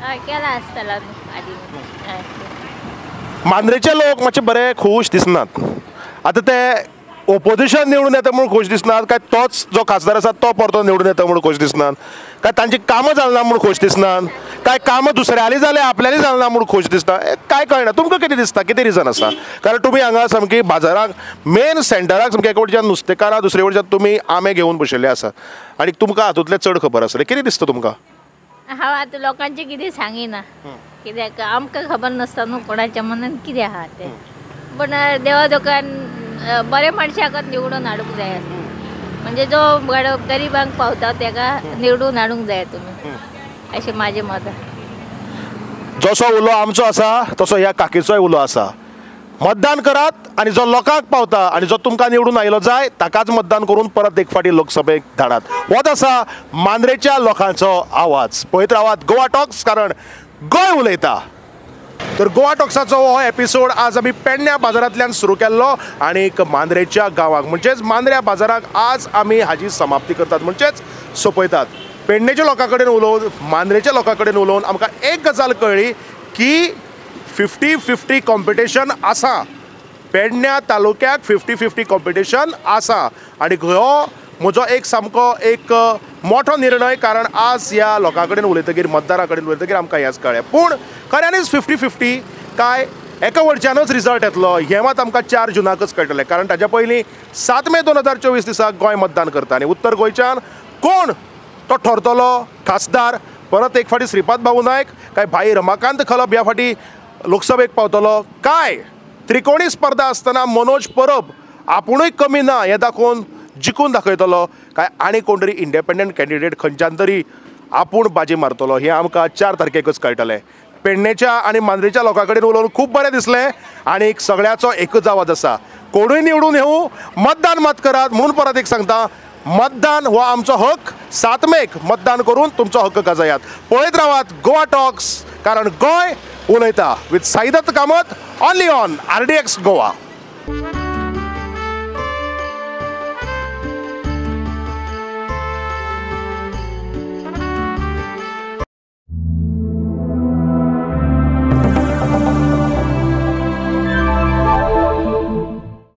हय केला आसतलो आदी. मांद्रेचे लोक मातशे बरे खूश दिसनात. आतां ते ओपोजिशन निवडून येता म्हूण खूश दिसनात काय तोच जो खासदार आसा तो परतो निवडून येता म्हूण खूश दिसनात काय तांची कामां जालना म्हूण खूश दिसनात काय कामां दुसऱ्याली जाले आपल्याली जालना म्हूण खूश दिसता काय कळना. तुमकां कितें दिसता, कितें रिजन आसा? कारण तुमी हांगा सामकी बाजाराक मेन सेंटराक सामकें एका वटच्यान नुस्तेकारां दुसरे वटच्यान तुमी आंबे घेवन बशिल्ले आसात आनी तुमकां हातूंतलें चड खबर आसलें. कितें दिसता तुमकां? हांव आतां लोकांचें कितें सांगिना कित्याक आमकां खबर नासता न्हू कोणाच्या मनान कितें आहा तें. पूण देवा दोकान बरे मनशाकच निवडून हाडूंक जाय, म्हणजे जो गरिबांक पावता तेका निवडून हाडूंक जाय तुमी, अशें म्हाजें मत. जसो उलो आमचो आसा तसो ह्या काकीचोय उलो आसा. मतदान करात आनी जो लोकांक पावता आनी जो तुमकां निवडून आयलो जाय ताकाच मतदान करून परत एक फावटी लोकसभेक धाडात. होच आसा मांद्रेच्या लोकांचो आवाज. पळयत रावात गोवा टॉक्स, कारण गोंय उलयता. तर गोवा टॉक्साचो हो एपिसोड आज आमी पेडण्या बाजारांतल्यान सुरू केल्लो आनी मांद्रेच्या गांवाक म्हणजेच मांद्र्या बाजाराक आज आमी हाजी समाप्ती करतात, म्हणजेच सोंपयतात. पेडणेच्या लोकां कडेन उलोवन, मांद्रेच्या लोकां कडेन उलोवन आमकां एक गजाल कळ्ळी की 50-50 कॉम्पिटिशन आसा. पेडण्या तालुक्याक 50-50 कॉम्पिटिशन आसा आनी हो म्हजो एक सामको एक मोठो निर्णय, कारण आज ह्या लोकां कडेन उलयतकीर, मतदारां कडेन उलयतकीर आमकां हेंच कळ्ळें. पूण खऱ्यांनीच 50-50 काय एका वटच्यानूच रिजल्ट येतलो हें मात आमकां 4 जुनाकच कळटलें, कारण ताच्या पयलीं 7 मे 2024 दिसा गोंय मतदान करता आनी उत्तर गोंयच्यान कोण तो ठरतलो खासदार, परत एक फावटी श्रीपाद भाऊ नायक काय भाई रमाकांत खलप ह्या फावटी लोकसभेक पावतलो, काय त्रिकोणी स्पर्धा आसतना मनोज परब आपुणूय कमी ना हें दाखोवन जिखून दाखयतलो, काय आनी कोण तरी इंडिपेंडंट कॅन्डिडेट खंयच्यान तरी आपूण बाजी मारतलो, हें आमकां 4 तारखेकच कळटलें. पेडणेच्या आनी मांद्रेच्या लोकां कडेन उलोवन खूब बरें दिसलें आनी सगळ्याचो एकच आवाज आसा, कोणूय निवडून येवं मतदान मात करात. म्हणून परत एक सांगता, मतदान हो आमचो हक, 7 मेक मतदान करून तुमचो हक्क गाजयात. पळयत रावात गोवा टॉक्स, कारण गोंय उलयता. With Saidatt Kamat, only on RDX Goa.